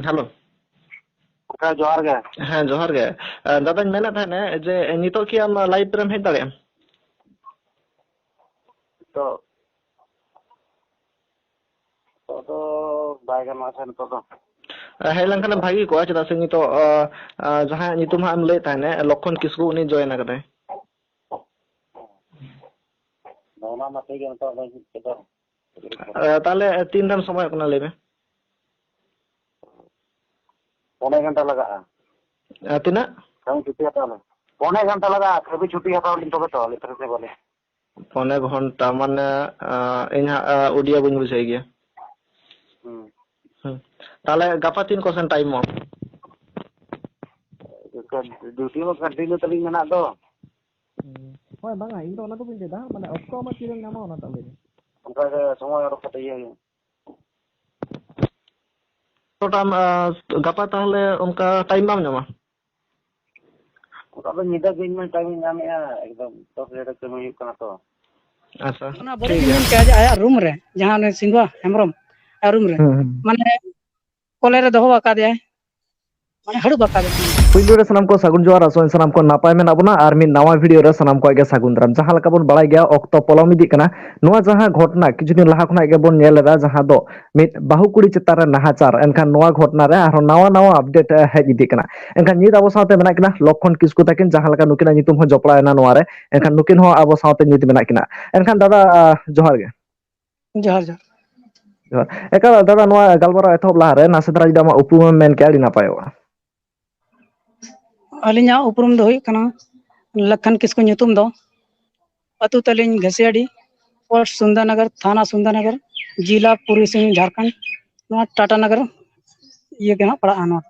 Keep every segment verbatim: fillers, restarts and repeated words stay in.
Hello. ᱜᱚᱝᱠᱮ, ᱡᱚᱦᱟᱨ ᱜᱮ᱾ ᱦᱮᱸ, ᱡᱚᱦᱟᱨ ᱜᱮ᱾ ᱮ, ᱫᱟᱫᱟᱧ ᱢᱮᱱᱮᱫ ᱛᱟᱦᱮᱱᱟ ᱡᱮ ᱱᱤᱛᱚᱜ ᱠᱤ ᱟᱢ live ᱨᱮᱢ ᱦᱮᱡ ᱫᱟᱲᱮᱭᱟᱜᱼᱟ? ᱱᱤᱛᱚᱜ, ᱱᱤᱛᱚᱜ ᱫᱚ ᱵᱟᱭ ᱜᱟᱱᱚᱜᱼᱟ ᱥᱮ ᱱᱤᱛᱚᱜ ᱫᱚ᱾ ᱮ, ᱦᱮᱡ ᱞᱮᱱᱠᱷᱟᱱ ᱵᱷᱟᱜᱤ ᱠᱚᱜᱼᱟ, ᱪᱮᱫᱟᱜ ᱥᱮ ᱱᱤᱛᱚᱜ, ᱟ, ᱟ, ᱡᱟᱦᱟᱸᱭᱟᱜ ᱧᱩᱛᱩᱢ ᱦᱟᱸᱜ ᱮᱢ ᱞᱟᱹᱭᱮᱫ ᱛᱟᱦᱮᱱᱟ, ᱞᱚᱠᱠᱷᱚᱱ ᱠᱤᱥᱠᱩ, ᱩᱱᱤ join ᱟᱠᱟᱫᱟᱭ᱾ ᱚᱱᱟ ᱢᱟ ᱴᱷᱤᱠ ᱜᱮ, ᱱᱤᱛᱚᱜ ᱫᱚ ᱪᱮᱫ ᱫᱚ ᱮ, ᱛᱟᱦᱞᱮ ᱛᱤᱱ ᱨᱮᱢ ᱥᱚᱢᱚᱭᱚᱜ ᱠᱟᱱᱟ, ᱞᱟᱹᱭ ᱢᱮ? ᱯᱚᱱᱮ ᱜᱷᱚᱱᱴᱟ ᱞᱟᱜᱟᱜᱼᱟ᱾ ᱮ, ᱛᱤᱱᱟᱹᱜ? ᱠᱟᱹᱢᱤ ᱪᱷᱩᱴᱤ ᱦᱟᱛᱟᱣ ᱞᱮ᱾ ᱯᱚᱱᱮ ᱜᱷᱚᱱᱴᱟ ᱞᱟᱜᱟᱜᱼᱟ, ᱠᱟᱹᱢᱤ ᱪᱷᱩᱴᱤ ᱦᱟᱛᱟᱣ ᱞᱤᱧ ᱛᱚᱵᱮ ᱛᱚ, ᱟᱞᱮ ᱛᱚᱨᱚᱯ ᱥᱮᱫ ᱵᱚᱞᱮ᱾ ᱯᱚᱱᱮ ᱜᱷᱚᱱᱴᱟ ᱢᱟᱱᱮ, ᱮ, ᱤᱧ ᱦᱟᱸᱜ, ᱮ, ᱩᱰᱤᱭᱟ ᱵᱟᱹᱧ ᱵᱩᱡᱷᱟᱹᱣ ᱜᱮᱭᱟ᱾ ᱦᱩᱸ᱾ ᱦᱩᱸ᱾ ᱛᱟᱦᱞᱮ ᱜᱟᱯᱟ ᱛᱤᱱ ᱠᱚᱥᱮᱱ time ᱚᱜ? ᱰᱤᱭᱩᱴᱤ ᱢᱟ continue ᱛᱟᱹᱞᱤᱧ ᱢᱮᱱᱟᱜ ᱫᱚ᱾ ᱦᱩᱸ᱾ ᱦᱳᱭ, ᱵᱟᱝᱟ, ᱤᱧ ᱫᱚ ᱚᱱᱟ ᱫᱚ ᱵᱟᱹᱧ ᱞᱟᱹᱭᱫᱟ, ᱢᱟᱱᱮ ᱚᱠᱛᱚ ᱟᱢᱟᱜ ᱛᱤᱨᱮᱢ ᱧᱟᱢᱟ ᱚᱱᱟᱴᱟᱜ ᱞᱟᱹᱭ ᱢᱮ᱾ ᱚᱱᱠᱟ ᱜᱮ ᱥᱚᱢᱚᱭ ᱚᱰᱚᱠ ᱠᱟᱛᱮ ᱤᱭᱟᱹ ᱦᱩᱭᱩᱜᱼᱟ᱾ ᱛᱚᱴᱟᱢ, ᱟ, ᱜᱟᱯᱟ ᱛᱟᱦᱞᱮ ᱚᱱᱠᱟ time ᱵᱟᱢ ᱧᱟᱢᱟ? ᱚᱱᱠᱟ ᱫᱚ ᱧᱤᱫᱟᱹ ᱜᱮ ᱤᱧ ᱢᱟ time ᱤᱧ ᱧᱟᱢᱮᱜᱼᱟ, ᱮᱠᱫᱚᱢ ᱫᱚᱥ ᱵᱟᱡᱮ ᱨᱮ ᱠᱟᱹᱢᱤ ᱦᱩᱭᱩᱜ ᱠᱟᱱᱟ ᱛᱚ᱾ ᱟᱪᱪᱷᱟ, ᱚᱱᱟ ᱵᱚᱞᱮ ᱴᱷᱤᱠ ᱜᱮᱭᱟ᱾ ᱤᱧ ᱢᱮᱱ ᱠᱮᱭᱟ ᱡᱮ ᱟᱭᱟᱜ room ᱨᱮ, ᱡᱟᱦᱟᱸ ᱩᱱᱤ ᱥᱤᱝᱜᱩ ᱦᱮᱢᱵᱨᱚᱢ, ᱟᱭᱟᱜ room ᱨᱮ, ᱦᱩᱸ, ᱦᱩᱸ᱾ ᱢᱟᱱᱮ ᱠᱚᱞᱮ ᱨᱮ ᱫᱚᱦᱚ ᱟᱠᱟᱫᱮᱭᱟᱭ, ᱢᱟᱱᱮ ᱦᱟᱹᱲᱩᱵ ᱟᱠᱟᱫᱮᱭᱟᱭ᱾ ᱯᱩᱭᱞᱩ ᱨᱮ ᱥᱟᱱᱟᱢ ᱠᱚ ᱥᱟᱹᱜᱩᱱ ᱡᱚᱦᱟᱨ, ᱟᱥᱚᱜ ᱟᱹᱧ ᱥᱟᱱᱟᱢ ᱠᱚ ᱱᱟᱯᱟᱭ ᱢᱮᱱᱟᱜ ᱵᱚᱱᱟ ᱟᱨ ᱢᱤᱫ ᱱᱟᱣᱟ video ᱨᱮ ᱥᱟᱱᱟᱢ ᱠᱚᱣᱟᱜ ᱜᱮ ᱥᱟᱹᱜᱩᱱ ᱫᱟᱨᱟᱢ᱾ ᱡᱟᱦᱟᱸ ᱞᱮᱠᱟ ᱵᱚᱱ ᱵᱟᱲᱟᱭ ᱜᱮᱭᱟ, ᱚᱠᱛᱚ ᱯᱚᱞᱚᱢ ᱤᱫᱤᱜ ᱠᱟᱱᱟ᱾ ᱱᱚᱣᱟ ᱡᱟᱦᱟᱸ ᱜᱷᱚᱴᱚᱱᱟ ᱠᱤᱪᱷᱩ ᱫᱤᱱ ᱞᱟᱦᱟ ᱠᱷᱚᱱᱟᱜ ᱜᱮᱵᱚᱱ ᱧᱮᱞ ᱮᱫᱟ, ᱡᱟᱦᱟᱸ ᱫᱚ ᱢᱤᱫ ᱵᱟᱹᱦᱩ ᱠᱩᱲᱤ ᱪᱮᱛᱟᱱ ᱨᱮ ᱱᱟᱦᱟᱪᱟᱨ, ᱮᱱᱠᱷᱟᱱ ᱱᱚᱣᱟ ᱜᱷᱚᱴᱚᱱᱟ ᱨᱮ ᱟᱨᱦᱚᱸ ᱱᱟᱣᱟ ᱱᱟᱣᱟ update, ᱮ, ᱦᱮᱡ ᱤᱫᱤᱜ ᱠᱟᱱᱟ᱾ ᱮᱱᱠᱷᱟᱱ ᱱᱤᱛ ᱟᱵᱚ ᱥᱟᱶᱛᱮ ᱢᱮᱱᱟᱜ ᱠᱤᱱᱟ ᱞᱚᱠᱠᱷᱚᱱ ᱠᱤᱥᱠᱩ ᱛᱟᱹᱠᱤᱱ, ᱡᱟᱦᱟᱸ ᱞᱮᱠᱟ ᱱᱩᱠᱤᱱᱟᱜ ᱧᱩᱛᱩᱢ ᱦᱚᱸ ᱡᱚᱯᱲᱟᱣ ᱮᱱᱟ ᱱᱚᱣᱟ ᱨᱮ, ᱮᱱᱠᱷᱟᱱ ᱱᱩᱠᱤᱱ ᱦᱚᱸ ᱟᱵᱚ ᱥᱟᱶᱛᱮ ᱱᱤᱛ ᱢᱮᱱᱟᱜ ᱠᱤᱱᱟ᱾ ᱮᱱᱠᱷᱟᱱ ᱫᱟᱫᱟ, ᱟ, ᱡᱚᱦᱟᱨ ᱜᱮ᱾ ᱡᱚᱦᱟᱨ, ᱡᱚᱦᱟᱨ᱾ ᱡᱚᱦᱟᱨ᱾ ᱮᱠᱟᱞ ᱫᱟᱫᱟ, ᱱᱚᱣᱟ ᱜᱟᱞᱢᱟᱨᱟᱣ ᱮᱛᱚᱦᱚᱵ ᱞᱟᱦᱟᱨᱮ ᱱᱟᱥᱮ ᱫᱷᱟᱨᱟ ᱡᱩᱫᱤ ᱟᱢᱟᱜ ᱩᱯᱨᱩᱢ ᱮᱢ ᱢᱮᱱ ᱠᱮᱭᱟ, ᱟᱹᱰᱤ ᱱᱟᱯᱟᱭᱚᱜᱼᱟ᱾ ᱟᱹᱞᱤᱧᱟᱜ ᱩᱯᱨᱩᱢ ᱫᱚ ᱦᱩᱭᱩᱜ ᱠᱟᱱᱟ ᱞᱟᱠᱷᱟᱱ ᱠᱤᱥᱠᱩ ᱧᱩᱛᱩᱢ ᱫᱚ᱾ ᱟᱹᱛᱩ ᱛᱟᱹᱞᱤᱧ ᱜᱷᱟᱹᱥᱤᱭᱟᱰᱤ, post ᱥᱩᱱᱫᱚᱨᱱᱚᱜᱚᱨ, ᱛᱷᱟᱱᱟ ᱥᱩᱱᱫᱚᱨᱱᱚᱜᱚᱨ, ᱡᱤᱞᱟ ᱯᱩᱨᱵᱤ ᱥᱤᱝᱵᱷᱩᱢ, ᱡᱷᱟᱲᱠᱷᱚᱸᱰ, ᱱᱚᱣᱟ ᱴᱟᱴᱟ ᱱᱚᱜᱚᱨ ᱤᱭᱟᱹ ᱜᱮ ᱦᱟᱸᱜ ᱯᱟᱲᱟᱜᱼᱟ ᱱᱚᱣᱟ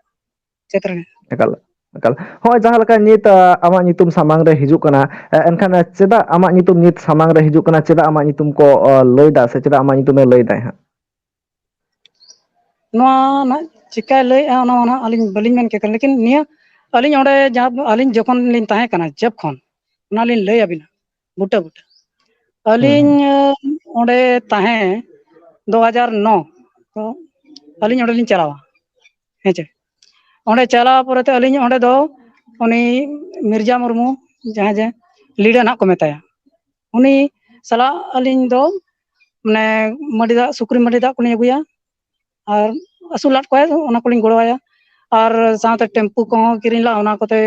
ᱠᱷᱮᱛᱨᱮ ᱨᱮ᱾ ᱮᱠᱟᱞ, ᱮᱠᱟᱞ᱾ ᱦᱚᱸᱜᱼᱚᱭ ᱡᱟᱦᱟᱸ ᱞᱮᱠᱟ ᱱᱤᱛ, ᱟ, ᱟᱢᱟᱜ ᱧᱩᱛᱩᱢ ᱥᱟᱢᱟᱝ ᱨᱮ ᱦᱤᱡᱩᱜ ᱠᱟᱱᱟ, ᱮ, ᱮᱱᱠᱷᱟᱱ, ᱮ, ᱪᱮᱫᱟᱜ ᱟᱢᱟᱜ ᱧᱩᱛᱩᱢ ᱱᱤᱛ ᱥᱟᱢᱟᱝ ᱨᱮ ᱦᱤᱡᱩᱜ ᱠᱟᱱᱟ? ᱪᱮᱫᱟᱜ ᱟᱢᱟᱜ ᱧᱩᱛᱩᱢ ᱠᱚ, ᱚ, ᱞᱟᱹᱭ ᱫᱟ ᱥᱮ ᱪᱮᱫᱟᱜ ᱟᱢᱟᱜ ᱧᱩᱛᱩᱢᱮ ᱞᱟᱹᱭ ᱫᱟᱭ ᱦᱟᱸᱜ? ᱱᱚᱣᱟ ᱱᱟᱜ ᱪᱤᱠᱟᱭ ᱞᱟᱹᱭᱮᱜᱼᱟ, ᱚᱱᱟ ᱢᱟ ᱱᱟᱜ ᱟᱹᱞᱤᱧ ᱵᱟᱹᱞᱤᱧ ᱢᱮᱱ ᱠᱮᱫᱟ, ᱞᱮᱠᱤᱱ ᱱᱤᱭᱟᱹ ᱟᱹᱞᱤᱧ ᱚᱸᱰᱮ ᱡᱟᱦᱟᱸ, ᱟᱹᱞᱤᱧ ᱡᱚᱠᱷᱚᱱ ᱞᱤᱧ ᱛᱟᱦᱮᱸ ᱠᱟᱱᱟ ᱡᱮᱵᱽ ᱠᱷᱚᱱ, ᱚᱱᱟᱞᱤᱧ ᱞᱟᱹᱭ ᱟᱹᱵᱤᱱᱟ ᱵᱩᱴᱟᱹ ᱵᱩᱴᱟᱹ᱾ ᱦᱩᱸ, ᱟᱹᱞᱤᱧ, ᱦᱩᱸ᱾ ᱟᱸ, ᱚᱸᱰᱮ ᱛᱟᱦᱮᱸ ᱫᱩ ᱦᱟᱡᱟᱨ ᱱᱚ, ᱛᱚ ᱟᱹᱞᱤᱧ ᱚᱸᱰᱮ ᱞᱤᱧ ᱪᱟᱞᱟᱣᱟ᱾ ᱦᱮᱸ ᱪᱮ᱾ ᱚᱸᱰᱮ ᱪᱟᱞᱟᱣ ᱯᱚᱨᱮᱛᱮ ᱟᱹᱞᱤᱧ ᱚᱸᱰᱮ ᱫᱚ ᱩᱱᱤ ᱢᱤᱨᱡᱟ ᱢᱩᱨᱢᱩ, ᱡᱟᱦᱟᱸᱭ ᱡᱮ ᱞᱤᱰᱟᱨ ᱱᱟᱦᱟᱜ ᱠᱚ ᱢᱮᱛᱟᱭᱟ, ᱩᱱᱤ ᱥᱟᱞᱟᱜ ᱟᱹᱞᱤᱧ ᱫᱚ ᱢᱟᱱᱮ ᱢᱟᱹᱰᱤ ᱫᱟᱜ, ᱥᱩᱠᱨᱤ ᱢᱟᱹᱰᱤ ᱫᱟᱜ ᱠᱚᱞᱤᱧ ᱟᱹᱜᱩᱭᱟ, ᱟᱨ ᱟᱹᱥᱩᱞ ᱞᱟᱫ ᱠᱚᱣᱟᱭ, ᱚᱱᱟ ᱠᱚᱞᱤᱧ ᱜᱚᱲᱚᱣᱟᱭᱟ᱾ ᱟᱨ ᱥᱟᱶᱛᱮ ᱴᱮᱢᱯᱩ ᱠᱚᱦᱚᱸ ᱠᱤᱨᱤᱧ ᱞᱟᱜᱼᱟ, ᱚᱱᱟ ᱠᱚᱛᱮ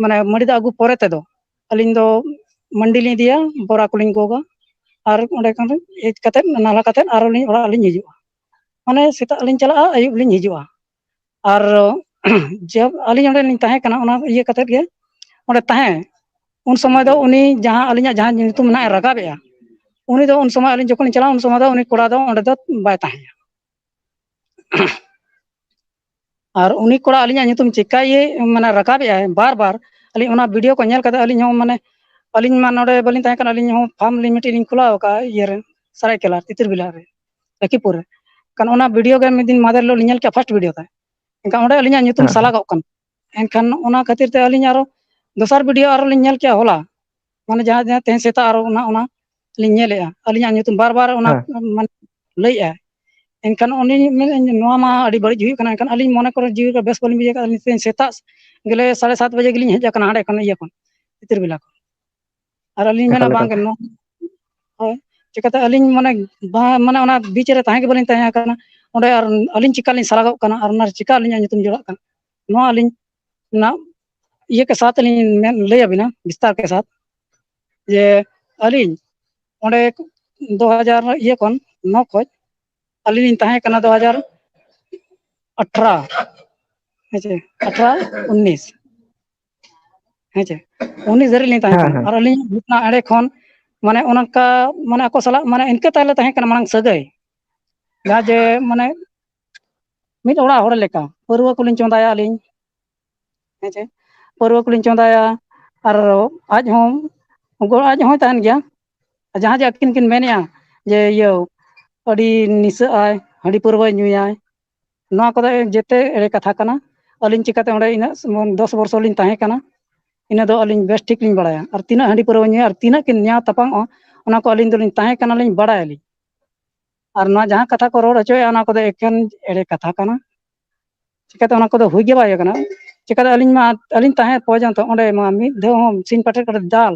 ᱢᱟᱱᱮ ᱢᱟᱹᱰᱤ ᱫᱟᱜ ᱟᱹᱜᱩ ᱯᱚᱨᱮ ᱛᱮᱫᱚ ᱟᱹᱞᱤᱧ ᱫᱚ ᱢᱟᱱᱰᱤ ᱞᱤᱧ ᱤᱫᱤᱭᱟ, ᱵᱚᱨᱟ ᱠᱚᱞᱤᱧ ᱜᱚᱜᱟ, ᱟᱨ ᱚᱸᱰᱮ ᱠᱷᱚᱱ ᱦᱮᱡ ᱠᱟᱛᱮᱫ ᱱᱟᱞᱦᱟ ᱠᱟᱛᱮᱫ ᱟᱨᱚ ᱞᱤᱧ ᱚᱲᱟᱜ ᱞᱤᱧ ᱦᱤᱡᱩᱜᱼᱟ᱾ ᱢᱟᱱᱮ ᱥᱮᱛᱟᱜ ᱞᱤᱧ ᱪᱟᱞᱟᱜᱼᱟ, ᱟᱹᱭᱩᱵ ᱞᱤᱧ ᱦᱤᱡᱩᱜᱼᱟ᱾ ᱟᱨ ᱡᱮ ᱟᱹᱞᱤᱧ ᱚᱸᱰᱮ ᱞᱤᱧ ᱛᱟᱦᱮᱸ ᱠᱟᱱᱟ, ᱚᱱᱟ ᱤᱭᱟᱹ ᱠᱟᱛᱮᱫ ᱜᱮ ᱚᱸᱰᱮ ᱛᱟᱦᱮᱸ, ᱩᱱ ᱥᱚᱢᱚᱭ ᱫᱚ ᱩᱱᱤ ᱡᱟᱦᱟᱸ ᱟᱹᱞᱤᱧᱟᱜ ᱡᱟᱦᱟᱸ ᱧᱩᱛᱩᱢ ᱱᱟᱦᱟᱜ ᱮ ᱨᱟᱠᱟᱵᱮᱜᱼᱟ, ᱩᱱᱤ ᱫᱚ ᱩᱱ ᱥᱚᱢᱚᱭ ᱟᱹᱞᱤᱧ ᱡᱚᱠᱷᱚᱱ ᱞᱤᱧ ᱪᱟᱞᱟᱜᱼᱟ, ᱩᱱ ᱥᱚᱢᱚᱭ ᱫᱚ ᱩᱱᱤ ᱠᱚᱲᱟ ᱫᱚ ᱚᱸᱰᱮ ᱫᱚ ᱵᱟᱭ ᱛᱟᱦᱮᱸᱭᱟ᱾ ᱟᱨ ᱩᱱᱤ ᱠᱚᱲᱟ ᱟᱹᱞᱤᱧᱟᱜ ᱧᱩᱛᱩᱢ ᱪᱮᱠᱟ ᱤᱭᱟᱹ ᱢᱟᱱᱮ ᱨᱟᱠᱟᱵᱮᱜᱼᱟᱭ ᱵᱟᱨ ᱵᱟᱨ, ᱟᱹᱞᱤᱧ ᱚᱱᱟ ᱵᱷᱤᱰᱤᱭᱳ ᱠᱚ ᱧᱮᱞ ᱠᱟᱛᱮ ᱟᱹᱞᱤᱧ ᱦᱚᱸ ᱢᱟᱱᱮ, ᱟᱹᱞᱤᱧ ᱢᱟ ᱱᱚᱰᱮ ᱵᱟᱹᱞᱤᱧ ᱛᱟᱦᱮᱸ ᱠᱟᱱᱟ, ᱟᱹᱞᱤᱧ ᱦᱚᱸ ᱯᱷᱟᱨᱢ ᱞᱤᱧ ᱢᱤᱫᱴᱤᱡ ᱞᱤᱧ ᱠᱷᱩᱞᱟᱹᱣ ᱟᱠᱟᱫᱼᱟ ᱤᱭᱟᱹ ᱨᱮ, ᱥᱟᱨᱟᱭᱠᱮᱞᱟ ᱛᱤᱛᱤᱨ ᱵᱮᱞᱟ ᱨᱮ, ᱞᱚᱠᱷᱤᱯᱩᱨ ᱨᱮ᱾ ᱠᱷᱟᱱ ᱚᱱᱟ ᱵᱷᱤᱰᱤᱭᱳ ᱜᱮ ᱢᱤᱫ ᱫᱤᱱ ᱢᱟᱫᱷᱮᱨ ᱦᱤᱞᱳᱜ ᱞᱤᱧ ᱧᱮᱞ ᱠᱮᱜᱼᱟ, ᱯᱷᱟᱥᱴ ᱵᱷᱤᱰᱤᱭᱳ ᱛᱟᱭ᱾ ᱮᱱᱠᱷᱟᱱ ᱚᱸᱰᱮ ᱟᱹᱞᱤᱧᱟᱜ ᱧᱩᱛᱩᱢ ᱦᱮᱸ᱾ ᱥᱟᱞᱟᱜᱚᱜ ᱠᱟᱱᱟ᱾ ᱮᱱᱠᱷᱟᱱ ᱚᱱᱟ ᱠᱷᱟᱹᱛᱤᱨ ᱛᱮ ᱟᱹᱞᱤᱧ ᱟᱨᱚ ᱫᱚᱥᱟᱨ ᱵᱷᱤᱰᱤᱭᱳ ᱟᱨᱚ ᱞᱤᱧ ᱧᱮᱞ ᱠᱮᱜᱼᱟ ᱦᱚᱞᱟ, ᱢᱟᱱᱮ ᱡᱟᱦᱟᱸ, ᱡᱟᱦᱟᱸ ᱛᱮᱦᱮᱧ ᱥᱮᱛᱟᱜ ᱟᱨᱚ ᱚᱱᱟ, ᱚᱱᱟ ᱞᱤᱧ ᱧᱮᱞᱮᱜᱼᱟ, ᱟᱹᱞᱤᱧᱟᱜ ᱧᱩᱛᱩᱢ ᱵᱟᱨ ᱵᱟᱨ ᱚᱱᱟ ᱦᱮᱸ᱾ ᱢᱟᱱᱮ ᱞᱟᱹᱭᱮᱜᱼᱟ᱾ ᱮᱱᱠᱷᱟᱱ ᱩᱱᱤ ᱢᱮᱱᱮᱫ, "ᱱᱚᱣᱟ ᱢᱟ ᱟᱹᱰᱤ ᱵᱟᱹᱲᱤᱡ ᱦᱩᱭᱩᱜ ᱠᱟᱱᱟ", ᱮᱱᱠᱷᱟᱱ ᱟᱹᱞᱤᱧ ᱢᱚᱱᱮ ᱠᱚᱨᱮ ᱡᱤᱣᱤ ᱠᱚ ᱵᱮᱥ ᱵᱟᱹᱞᱤᱧ ᱵᱩᱡᱷᱟᱹᱣ ᱠᱟᱜᱼᱟ᱾ ᱟᱹᱞᱤᱧ ᱛᱮᱦᱮᱧ ᱥᱮᱛᱟᱜ ᱜᱮᱞᱮ ᱥᱟᱲᱮ ᱥᱟᱛ ᱵᱟᱡᱮ ᱜᱮᱞᱤᱧ ᱦᱮᱡ ᱟᱠᱟᱱᱟ ᱦᱟᱸᱰᱮ ᱠᱷᱚᱱ, ᱤᱭᱟᱹ ᱠᱷᱚᱱ, ᱛᱤᱛᱤᱨ ᱵᱮᱞᱟ ᱠᱷᱚᱱ᱾ ᱟᱨ ᱟᱹᱞᱤᱧ ᱢᱮᱱᱟ, ᱮᱠᱟᱞ, ᱮᱠᱟᱞ᱾ "ᱵᱟᱝ ᱜᱮ, ᱱᱚᱣᱟ", ᱦᱳᱭ, ᱪᱤᱠᱟᱹᱛᱮ ᱟᱹᱞᱤᱧ ᱢᱟᱱᱮ, ᱵᱟ-, ᱢᱟᱱᱮ ᱚᱱᱟ ᱵᱤᱪ ᱨᱮ ᱛᱟᱦᱮᱸ ᱜᱮ ᱵᱟᱹᱞᱤᱧ ᱛᱟᱦᱮᱸ ᱠᱟᱱᱟ ᱚᱸᱰᱮ, ᱟᱨ ᱟᱹᱞᱤᱧ ᱪᱤᱠᱟ ᱞᱤᱧ ᱥᱟᱞᱟᱜᱚᱜ ᱠᱟᱱᱟ, ᱟᱨ ᱚᱱᱟ ᱨᱮ ᱪᱤᱠᱟ ᱟᱹᱞᱤᱧᱟᱜ ᱧᱩᱛᱩᱢ ᱡᱚᱲᱟᱜ ᱠᱟᱱᱟ, ᱱᱚᱣᱟ ᱟᱹᱞᱤᱧ ᱚᱱᱟ ᱤᱭᱟᱹ ᱠᱮ ᱥᱟᱛ ᱞᱤᱧ ᱢᱮᱱ, ᱞᱟᱹᱭ ᱟᱵᱤᱱᱟ ᱵᱤᱥᱛᱟᱨ ᱠᱮ ᱥᱟᱛ, ᱡᱮ ᱟᱹᱞᱤᱧ ᱚᱸᱰᱮ ᱫᱩ ᱦᱟᱡᱟᱨ ᱤᱭᱟᱹ ᱠᱷᱚᱱ, ᱱᱚ ᱠᱷᱚᱱ ᱟᱹᱞᱤᱧ ᱞᱤᱧ ᱛᱟᱦᱮᱸ ᱠᱟᱱᱟ ᱫᱩ ᱦᱟᱡᱟᱨ ᱟᱴᱷᱨᱚ, ᱦᱮᱸ ᱪᱮ, ᱟᱴᱷᱨᱚ, ᱩᱱᱤᱥ, ᱦᱮᱸ ᱪᱮ, ᱩᱱᱤᱥ ᱫᱷᱟᱹᱨᱤᱡ ᱞᱤᱧ ᱛᱟᱦᱮᱸ ᱦᱮᱸ, ᱠᱟᱱᱟ᱾ ᱦᱮᱸ᱾ ᱟᱨ ᱟᱹᱞᱤᱧ ᱚᱱᱟ ᱮᱲᱮ ᱠᱷᱚᱱ, ᱢᱟᱱᱮ, ᱚᱱᱠᱟ, ᱢᱟᱱᱮ, ᱟᱠᱚ ᱥᱟᱞᱟᱜ, ᱢᱟᱱᱮ, ᱤᱱᱠᱟᱹ ᱛᱟᱦᱞᱮ ᱛᱟᱦᱮᱸ ᱠᱟᱱᱟ ᱢᱟᱲᱟᱝ ᱥᱟᱹᱜᱟᱹᱭ, ᱡᱟᱦᱟᱸ ᱡᱮ, ᱢᱟᱱᱮ, ᱢᱤᱫ ᱚᱲᱟᱜ ᱦᱚᱲ ᱞᱮᱠᱟ᱾ ᱯᱟᱹᱨᱣᱟᱹ ᱠᱚᱞᱤᱧ ᱪᱚᱸᱫᱟᱭᱟ ᱟᱹᱞᱤᱧ, ᱦᱮᱸ ᱪᱮ, ᱯᱟᱹᱨᱣᱟᱹ ᱠᱚᱞᱤᱧ ᱪᱚᱸᱫᱟᱭᱟ, ᱟᱨ ᱟᱡ ᱦᱚᱸ, ᱜᱚ-, ᱟᱡ ᱦᱚᱸᱭ ᱛᱟᱦᱮᱱ ᱜᱮᱭᱟ᱾ ᱡᱟᱦᱟᱸ ᱡᱮ ᱟᱹᱠᱤᱱ ᱠᱤᱱ ᱢᱮᱱᱮᱜᱼᱟ ᱡᱮ, ᱤᱭᱟᱹ, ᱟᱹᱰᱤ ᱱᱤᱥᱟᱹᱜ ᱟᱭ, ᱦᱟᱺᱰᱤ ᱯᱟᱹᱨᱣᱟᱹᱭ ᱧᱩᱭᱟᱭ, ᱱᱚᱣᱟ ᱠᱚᱫᱚ ᱡᱮᱛᱮ ᱮᱲᱮ ᱠᱟᱛᱷᱟ ᱠᱟᱱᱟ᱾ ᱟᱹᱞᱤᱧ ᱪᱤᱠᱟᱹᱛᱮ ᱚᱸᱰᱮ ᱤᱱᱟᱹᱜ ᱥᱚᱢᱚᱭ ᱫᱚᱥ ᱵᱚᱨᱥᱚ ᱞᱤᱧ ᱛᱟᱦᱮᱸ ᱠᱟᱱᱟ, ᱤᱱᱟᱹ ᱫᱚ ᱟᱹᱞᱤᱧ ᱵᱮᱥ ᱴᱷᱤᱠ ᱞᱤᱧ ᱵᱟᱲᱟᱭᱟ᱾ ᱟᱨ ᱛᱤᱱᱟᱹᱜ ᱦᱟᱺᱰᱤ ᱯᱟᱹᱨᱣᱟᱹ ᱧᱩᱭᱟ ᱟᱨ ᱛᱤᱱᱟᱹᱜ ᱠᱤᱱ ᱧᱮᱭᱟᱣ ᱛᱟᱯᱟᱢᱚᱜᱼᱟ, ᱚᱱᱟ ᱠᱚ ᱟᱹᱞᱤᱧ ᱫᱚᱞᱤᱧ ᱛᱟᱦᱮᱸ ᱠᱟᱱᱟᱞᱤᱧ, ᱵᱟᱲᱟᱭᱟᱞᱤᱧ᱾ ᱟᱨ ᱱᱚᱣᱟ ᱡᱟᱦᱟᱸ ᱠᱟᱛᱷᱟ ᱠᱚ ᱨᱚᱲ ᱦᱚᱪᱚᱭᱮᱫᱼᱟ, ᱚᱱᱟ ᱠᱚᱫᱚ ᱮᱠᱮᱱ ᱮᱲᱮ ᱠᱟᱛᱷᱟ ᱠᱟᱱᱟ᱾ ᱪᱤᱠᱟᱹᱛᱮ ᱚᱱᱟ ᱠᱚᱫᱚ ᱦᱩᱭ ᱜᱮ ᱵᱟᱭ ᱦᱩᱭ ᱟᱠᱟᱱᱟ᱾ ᱪᱤᱠᱟᱹᱛᱮ ᱟᱹᱞᱤᱧ ᱢᱟ, ᱟᱹᱞᱤᱧ ᱛᱟᱦᱮᱸ ᱯᱚᱨᱡᱚᱱᱛᱚ ᱚᱸᱰᱮ ᱢᱟ ᱢᱤᱫ ᱫᱷᱟᱣ ᱦᱚᱸ ᱥᱤᱧ ᱯᱟᱴᱮᱫ ᱠᱟᱛᱮ ᱫᱟᱞ,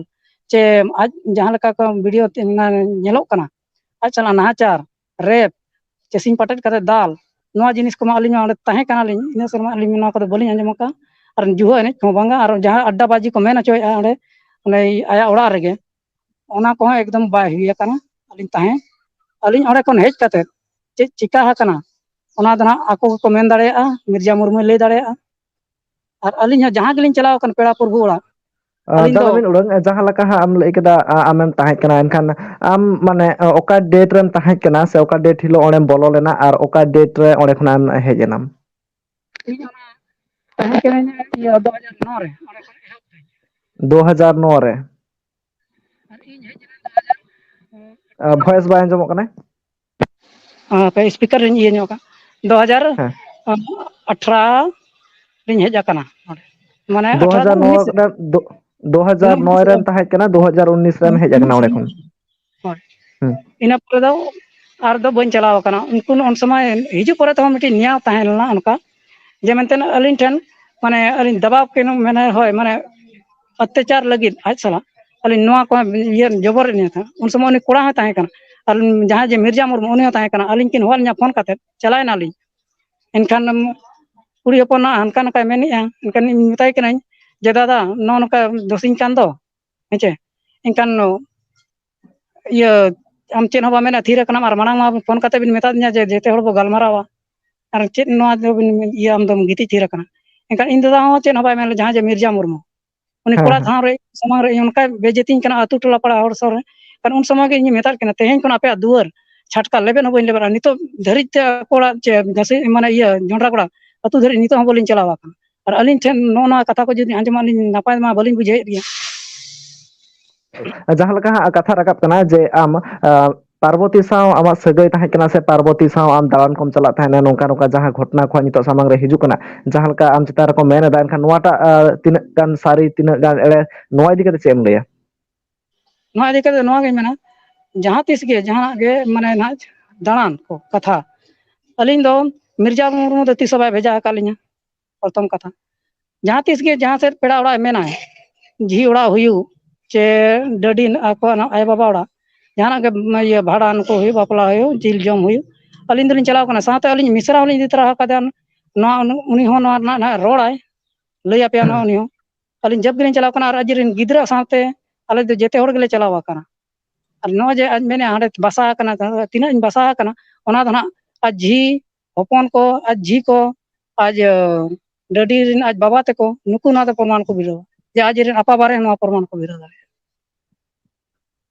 ᱪᱮ ᱟᱡ ᱡᱟᱦᱟᱸ ᱞᱮᱠᱟ ᱠᱚ ᱵᱷᱤᱰᱤᱭᱳ ᱛᱮ ᱧᱮᱞᱚᱜ ᱠᱟᱱᱟ, ᱟᱡ ᱥᱟᱞᱟᱜ ᱱᱟᱦᱟᱪᱟᱨ, ᱨᱮᱯ, ᱪᱮ ᱥᱤᱧ ᱯᱟᱴᱮᱫ ᱠᱟᱛᱮ ᱫᱟᱞ, ᱱᱚᱣᱟ ᱡᱤᱱᱤᱥ ᱠᱚᱢᱟ ᱟᱹᱞᱤᱧ ᱢᱟ ᱚᱸᱰᱮ ᱛᱟᱦᱮᱸ ᱠᱟᱱᱟᱞᱤᱧ, ᱤᱱᱟᱹ ᱥᱮᱨᱢᱟ ᱟᱹᱞᱤᱧ ᱱᱚᱣᱟ ᱠᱚᱫᱚ ᱵᱟᱹᱞᱤᱧ ᱟᱸᱡᱚᱢ ᱟᱠᱟᱫᱼᱟ᱾ ᱟᱨ ᱡᱩᱦᱟᱹ ᱮᱱᱮᱡ ᱠᱚᱦᱚᱸ ᱵᱟᱝᱟ, ᱟᱨ ᱡᱟᱦᱟᱸ ᱟᱰᱰᱟᱵᱟᱡᱤ ᱠᱚ ᱢᱮᱱ ᱦᱚᱪᱚᱭᱮᱫᱼᱟ ᱚᱸᱰᱮ, ᱚᱸᱰᱮ ᱟᱭᱟᱜ ᱚᱲᱟᱜ ᱨᱮᱜᱮ, ᱚᱱᱟ ᱠᱚᱦᱚᱸ ᱮᱠᱫᱚᱢ ᱵᱟᱭ ᱦᱩᱭ ᱟᱠᱟᱱᱟ᱾ ᱟᱹᱞᱤᱧ ᱛᱟᱦᱮᱸ, ᱟᱹᱞᱤᱧ ᱚᱸᱰᱮ ᱠᱷᱚᱱ ᱦᱮᱡ ᱠᱟᱛᱮ ᱪᱮᱫ ᱪᱤᱠᱟ ᱟᱠᱟᱱᱟ, ᱚᱱᱟ ᱫᱚ ᱱᱟᱦᱟᱜ ᱟᱠᱚ ᱜᱮᱠᱚ ᱢᱮᱱ ᱫᱟᱲᱮᱭᱟᱜᱼᱟ, ᱢᱤᱨᱡᱟ ᱢᱩᱨᱢᱩᱭ ᱞᱟᱹᱭ ᱫᱟᱲᱮᱭᱟᱜᱼᱟ᱾ ᱟᱨ ᱟᱹᱞᱤᱧ ᱦᱚᱸ ᱡᱟᱦᱟᱸ ᱜᱮᱞᱤᱧ ᱪᱟᱞᱟᱣ ᱟᱠᱟᱱ ᱯᱮᱲᱟ ᱯᱨᱚᱵᱷᱩ ᱚᱲᱟᱜ, ᱟᱹᱞᱤᱧ ᱫᱚ ᱫᱟᱫᱟ ᱵᱤᱱ ᱩᱰᱟᱹᱝ, ᱡᱟᱦᱟᱸ ᱞᱮᱠᱟ ᱦᱟᱸᱜ ᱟᱢ ᱞᱟᱹᱭ ᱠᱮᱫᱟ, ᱟ-, ᱟᱢᱮᱢ ᱛᱟᱦᱮᱸ ᱠᱟᱱᱟ, ᱮᱱᱠᱷᱟᱱ ᱟᱢ ᱢᱟᱱᱮ, ᱚ-, ᱚᱠᱟ ᱰᱮᱴ ᱨᱮᱢ ᱛᱟᱦᱮᱸ ᱠᱟᱱᱟ ᱥᱮ ᱚᱠᱟ ᱰᱮᱴ ᱦᱤᱞᱳᱜ ᱚᱸᱰᱮᱢ ᱵᱚᱞᱚ ᱞᱮᱱᱟ ᱟᱨ ᱚᱠᱟ ᱰᱮᱴ ᱨᱮ ᱚᱸᱰᱮ ᱠᱷᱚᱱᱟᱜ ᱮᱢ ᱦᱮᱡ ᱮᱱᱟᱢ? ᱤᱧ ᱚᱱᱟ ᱛᱟᱦᱮᱸ ᱠᱟᱹᱱᱟᱹᱧ ᱤᱭᱟᱹ ᱫᱩ ᱦᱟᱡᱟᱨ ᱱᱚ ᱨᱮ, ᱚᱸᱰᱮ ᱠᱷᱚᱱ ᱮᱦᱚᱵ ᱛᱮ᱾ ᱫᱩ ᱦᱟᱡᱟᱨ ᱱᱚ ᱨᱮ᱾ ᱟᱨ ᱤᱧ ᱦᱮᱡ ᱮᱱᱟ ᱫᱩ ᱦᱟᱡᱟᱨ ᱟᱴᱷᱨᱚ ᱨᱮ᱾ ᱵᱷᱚᱭᱮᱥ ᱵᱟᱭ ᱟᱸᱡᱚᱢᱚᱜ ᱠᱟᱱᱟ᱾ ᱦᱮᱸ, ᱦᱟᱯᱮ speaker ᱨᱤᱧ ᱤᱭᱟᱹ ᱧᱚᱜ ᱠᱟᱜ᱾ ᱦᱮᱸ᱾ ᱫᱩ ᱦᱟᱡᱟᱨ ᱟᱴᱷᱨᱚ ᱨᱤᱧ ᱦᱮᱡ ᱟᱠᱟᱱᱟ ᱱᱚᱰᱮ᱾ ᱢᱟᱱᱮ ᱟᱴᱷᱨᱚ ᱫᱚ ᱫᱩ ᱦᱟᱡᱟᱨ ᱱᱚ ᱩᱱᱤᱥ ᱨᱮ᱾ ᱨᱮ, ᱫᱩ-, ᱩᱱᱤᱥ ᱫᱩ ᱦᱟᱡᱟᱨ ᱱᱚ ᱨᱮ᱾ ᱨᱮᱢ ᱛᱟᱦᱮᱸ ᱠᱟᱱᱟ, ᱫᱩ ᱦᱟᱡᱟᱨ ᱩᱱᱤᱥ ᱨᱮᱢ ᱦᱮᱡ ᱟᱠᱟᱱᱟ ᱚᱸᱰᱮ ᱠᱷᱚᱱ᱾ ᱦᱳᱭ᱾ ᱦᱩᱸ᱾ ᱤᱱᱟᱹ ᱯᱚᱨᱮ ᱫᱚ ᱟᱨ ᱫᱚ ᱵᱟᱹᱧ ᱪᱟᱞᱟᱣ ᱟᱠᱟᱱᱟ᱾ ᱩᱱᱠᱩ ᱩᱱ ᱥᱚᱢᱚᱭ ᱦᱤᱡᱩᱜ ᱯᱚᱨᱮ ᱛᱮᱦᱚᱸ ᱢᱤᱫᱴᱤᱡ ᱱᱮᱭᱟᱣ ᱛᱟᱦᱮᱸ ᱞᱮᱱᱟ ᱚᱱᱠᱟ, ᱡᱮ ᱢᱮᱱᱛᱮ ᱟᱹᱞᱤᱧ ᱴᱷᱮᱱ ᱢᱟᱱᱮ ᱟᱹᱞᱤᱧ ᱫᱟᱵᱟᱣ ᱠᱤᱱ ᱢᱮᱱᱟ, ᱦᱳᱭ, ᱢᱟᱱᱮ ᱚᱛᱛᱟᱪᱟᱨ ᱞᱟᱹᱜᱤᱫ ᱟᱡ ᱥᱟᱞᱟᱜ ᱟᱹᱞᱤᱧ ᱱᱚᱣᱟ ᱠᱚ ᱤᱭᱟᱹ ᱡᱚᱵᱚᱨᱮᱫ ᱞᱤᱧᱟ ᱛᱟᱦᱮᱸᱫ᱾ ᱩᱱ ᱥᱚᱢᱚᱭ ᱩᱱᱤ ᱠᱚᱲᱟ ᱦᱚᱸᱭ ᱛᱟᱦᱮᱸ ᱠᱟᱱᱟ, ᱟᱨ ᱡᱟᱦᱟᱸᱭ ᱡᱮ ᱢᱤᱨᱡᱟ ᱢᱩᱨᱢᱩ, ᱩᱱᱤ ᱦᱚᱸ ᱛᱟᱦᱮᱸ ᱠᱟᱱᱟ᱾ ᱟᱹᱞᱤᱧ ᱠᱤᱱ ᱦᱚᱦᱚ ᱞᱤᱧᱟ ᱯᱷᱳᱱ ᱠᱟᱛᱮᱫ, ᱪᱟᱞᱟᱣ ᱮᱱᱟᱞᱤᱧ᱾ ᱮᱱᱠᱷᱟᱱ ᱠᱩᱲᱤ ᱦᱚᱯᱚᱱᱟᱜ ᱦᱟᱱᱠᱟ ᱱᱟᱝᱠᱟᱭ ᱢᱮᱱᱮᱫᱼᱟ, ᱮᱱᱠᱷᱟᱱ ᱤᱧ ᱢᱮᱛᱟᱭ ᱠᱟᱹᱱᱟᱹᱧ ᱡᱮ, "ᱫᱟᱫᱟ, ᱱᱚᱜᱼᱚ ᱱᱚᱝᱠᱟ ᱫᱳᱥᱤᱧ ᱠᱟᱱ ᱫᱚ", ᱦᱮᱸᱪᱮ? ᱮᱱᱠᱷᱟᱱ ᱤᱭᱟᱹ, ᱟᱢ ᱪᱮᱫ ᱦᱚᱸ ᱵᱟᱢ ᱢᱮᱱᱟ, ᱛᱷᱤᱨ ᱟᱠᱟᱱᱟᱢ, ᱟᱨ ᱢᱟᱲᱟᱝ ᱢᱟ ᱯᱷᱳᱱ ᱠᱟᱛᱮ ᱵᱤᱱ ᱢᱮᱛᱟᱫᱤᱧᱟ ᱡᱮ ᱡᱮᱛᱮ ᱦᱚᱲ ᱵᱚ ᱜᱟᱞᱢᱟᱨᱟᱣᱟ, ᱟᱨ ᱪᱮᱫ ᱱᱚᱣᱟ ᱫᱚ ᱵᱤᱱ ᱤᱭᱟᱹ, ᱟᱢ ᱫᱚᱢ ᱜᱤᱛᱤᱡ ᱛᱷᱤᱨ ᱟᱠᱟᱱᱟ? ᱮᱱᱠᱷᱟᱱ ᱤᱧ ᱫᱟᱫᱟ ᱦᱚᱸ ᱪᱮᱫ ᱦᱚᱸ ᱵᱟᱭ ᱢᱮᱱ ᱞᱮᱫᱟ, ᱡᱟᱦᱟᱸᱭ ᱡᱮ ᱢᱤᱨᱡᱟ ᱢᱩᱨᱢᱩ, ᱩᱱᱤ ᱦᱮᱸ, ᱠᱚᱲᱟ ᱦᱮᱸ᱾ ᱥᱟᱶ ᱨᱮ, ᱥᱟᱢᱟᱝ ᱨᱮ ᱤᱧ ᱚᱱᱠᱟᱭ ᱵᱮᱡᱮᱛᱤᱧ ᱠᱟᱱᱟ, ᱟᱹᱛᱩ ᱴᱚᱞᱟ ᱯᱟᱲᱟ ᱦᱚᱲ ᱥᱟᱶ ᱨᱮ᱾ ᱠᱟᱨᱚᱱ ᱩᱱ ᱥᱚᱢᱚᱭ ᱜᱮ ᱤᱧ ᱢᱮᱛᱟᱫ ᱠᱤᱱᱟ, "ᱛᱮᱦᱮᱧ ᱠᱷᱚᱱ ᱟᱯᱮᱭᱟᱜ ᱫᱩᱣᱟᱹᱨ ᱪᱷᱟᱴᱠᱟ ᱞᱮᱵᱮᱫ ᱦᱚᱸ ᱵᱟᱹᱧ ᱞᱮᱵᱮᱫᱟ", ᱱᱤᱛᱚᱜ ᱫᱷᱟᱹᱨᱤᱡ ᱛᱮ ᱟᱠᱚ ᱚᱲᱟᱜ ᱪᱮ ᱜᱷᱟᱥᱤ, ᱢᱟᱱᱮ ᱤᱭᱟᱹ, ᱡᱚᱱᱰᱨᱟ ᱜᱚᱲᱟ ᱟᱹᱛᱩ ᱫᱷᱟᱹᱨᱤᱡ ᱱᱤᱛᱚᱜ ᱦᱚᱸ ᱵᱟᱹᱞᱤᱧ ᱪᱟᱞᱟᱣ ᱟᱠᱟᱱᱟ᱾ ᱟᱨ ᱟᱹᱞᱤᱧ ᱴᱷᱮᱱ ᱱᱚᱜᱼᱚ ᱱᱚᱣᱟ ᱠᱟᱛᱷᱟ ᱠᱚ ᱡᱩᱫᱤ ᱟᱸᱡᱚᱢᱟ, ᱟᱹᱞᱤᱧ ᱱᱟᱯᱟᱭ ᱢᱟ ᱵᱟᱹᱞᱤᱧ ᱵᱩᱡᱷᱟᱹᱣᱮᱫ ᱜᱮᱭᱟ᱾ ᱡᱟᱦᱟᱸ ᱞᱮᱠᱟ ᱦᱟᱸᱜ ᱠᱟᱛᱷᱟ ᱨᱟᱠᱟᱵ ᱠᱟᱱᱟ ᱡᱮ ᱟᱢ, ᱟ, ᱯᱟᱨᱵᱚᱛᱤ ᱥᱟᱶ ᱟᱢᱟᱜ ᱥᱟᱹᱜᱟᱹᱭ ᱛᱟᱦᱮᱸ ᱠᱟᱱᱟ ᱥᱮ ᱯᱟᱨᱵᱚᱛᱤ ᱥᱟᱶ ᱟᱢ ᱫᱟᱬᱟᱱ ᱠᱚᱢ ᱪᱟᱞᱟᱜ ᱛᱟᱦᱮᱸᱱᱟ, ᱱᱚᱝᱠᱟ ᱱᱚᱝᱠᱟ ᱡᱟᱦᱟᱸ ᱜᱷᱚᱴᱚᱱᱟ ᱠᱚ ᱱᱤᱛᱚᱜ ᱥᱟᱢᱟᱝ ᱨᱮ ᱦᱤᱡᱩᱜ ᱠᱟᱱᱟ, ᱡᱟᱦᱟᱸ ᱞᱮᱠᱟ ᱟᱢ ᱪᱮᱛᱟᱱ ᱨᱮᱠᱚ ᱢᱮᱱ ᱮᱫᱟ, ᱮᱱᱠᱷᱟᱱ ᱱᱚᱣᱟᱴᱟᱜ, ᱟ, ᱛᱤᱱᱟᱹᱜ ᱜᱟᱱ ᱥᱟᱹᱨᱤ, ᱛᱤᱱᱟᱹᱜ ᱜᱟᱱ ᱮᱲᱮ, ᱱᱚᱣᱟ ᱤᱫᱤ ᱠᱟᱛᱮ ᱪᱮᱫ ᱮᱢ ᱞᱟᱹᱭᱟ? ᱱᱚᱣᱟ ᱤᱫᱤ ᱠᱟᱛᱮ ᱱᱚᱣᱟ ᱜᱤᱧ ᱢᱮᱱᱟ, ᱡᱟᱦᱟᱸ ᱛᱤᱥ ᱜᱮ ᱡᱟᱦᱟᱱᱟᱜ ᱜᱮ, ᱢᱟᱱᱮ, ᱱᱟᱦᱟᱜ ᱫᱟᱬᱟᱱ ᱠᱚ ᱠᱟᱛᱷᱟ, ᱟᱹᱞᱤᱧ ᱫᱚ ᱢᱤᱨᱡᱟ ᱢᱩᱨᱢᱩ ᱫᱚ ᱛᱤᱥ ᱦᱚᱸ ᱵᱟᱭ ᱵᱷᱮᱡᱟ ᱟᱠᱟᱫ ᱞᱤᱧᱟ᱾ ᱯᱨᱚᱛᱷᱚᱢ ᱠᱟᱛᱷᱟ, ᱡᱟᱦᱟᱸ ᱛᱤᱥ ᱜᱮ ᱡᱟᱦᱟᱸ ᱥᱮᱫ ᱯᱮᱲᱟ ᱚᱲᱟᱜ ᱮ ᱢᱮᱱᱟᱭ, ᱡᱷᱤ ᱚᱲᱟᱜ ᱦᱩᱭᱩᱜ, ᱪᱮ ᱰᱟᱹᱰᱤ ᱟᱠᱚᱣᱟᱜ ᱟᱭᱳᱼᱵᱟᱵᱟ ᱚᱲᱟᱜ, ᱡᱟᱦᱟᱱᱟᱜ ᱜᱮ ᱤᱭᱟᱹ ᱵᱷᱟᱸᱰᱟᱱ ᱠᱚ ᱦᱩᱭᱩᱜ, ᱵᱟᱯᱞᱟ ᱦᱩᱭᱩᱜ, ᱡᱤᱞ ᱡᱚᱢ ᱦᱩᱭᱩᱜ, ᱟᱹᱞᱤᱧ ᱫᱚᱞᱤᱧ ᱪᱟᱞᱟᱣ ᱠᱟᱱᱟ᱾ ᱥᱟᱶᱛᱮ ᱟᱹᱞᱤᱧ ᱢᱤᱥᱨᱟ ᱦᱚᱸᱞᱤᱧ ᱤᱫᱤ ᱛᱚᱨᱟ ᱟᱠᱟᱫᱮᱭᱟ᱾ ᱱᱚᱣᱟ ᱩᱱᱤ ᱦᱚᱸ ᱱᱚᱣᱟ ᱨᱮᱱᱟᱜ ᱱᱟᱦᱟᱜ ᱨᱚᱲᱟᱭ, ᱞᱟᱹᱭ ᱟᱯᱮᱭᱟ ᱱᱚᱣᱟ ᱩᱱᱤ ᱦᱚᱸ᱾ ᱟᱹᱞᱤᱧ ᱡᱟᱵ ᱜᱮᱞᱤᱧ ᱪᱟᱞᱟᱣ ᱠᱟᱱᱟ ᱟᱨ ᱟᱡ ᱨᱮᱱ ᱜᱤᱫᱽᱨᱟᱹ ᱥᱟᱶᱛᱮ ᱟᱞᱮ ᱫᱚ ᱡᱮᱛᱮ ᱦᱚᱲ ᱜᱮᱞᱮ ᱪᱟᱞᱟᱣ ᱟᱠᱟᱱᱟ᱾ ᱟᱨ ᱱᱚᱜᱼᱚᱭ ᱡᱮ ᱟᱡ ᱢᱮᱱᱮᱫᱼᱟ ᱦᱟᱸᱰᱮ ᱵᱟᱥᱟ ᱟᱠᱟᱱᱟ, ᱛᱤᱱᱟᱹᱜ ᱤᱧ ᱵᱟᱥᱟ ᱟᱠᱟᱱᱟ, ᱚᱱᱟ ᱫᱚ ᱱᱟᱦᱟᱜ ᱟᱡ ᱡᱷᱤ ᱦᱚᱯᱚᱱ ᱠᱚ, ᱟᱡ ᱡᱷᱤ ᱠᱚ, ᱟᱡ ᱰᱟᱹᱰᱤ ᱨᱮᱱ ᱟᱡ ᱵᱟᱵᱟ ᱛᱟᱠᱚ, ᱱᱩᱠᱩ ᱱᱚᱣᱟ ᱫᱚ ᱯᱨᱚᱢᱟᱱ ᱠᱚ ᱵᱤᱨᱳᱫᱷᱟ, ᱡᱮ ᱟᱡ ᱨᱮᱱ ᱟᱯᱟ ᱵᱟᱨᱮ ᱱᱚᱣᱟ ᱯᱨᱚᱢᱟᱱ ᱠᱚ ᱵᱤᱨᱳᱫᱷ ᱫᱟᱲᱮᱭᱟᱜᱼᱟ᱾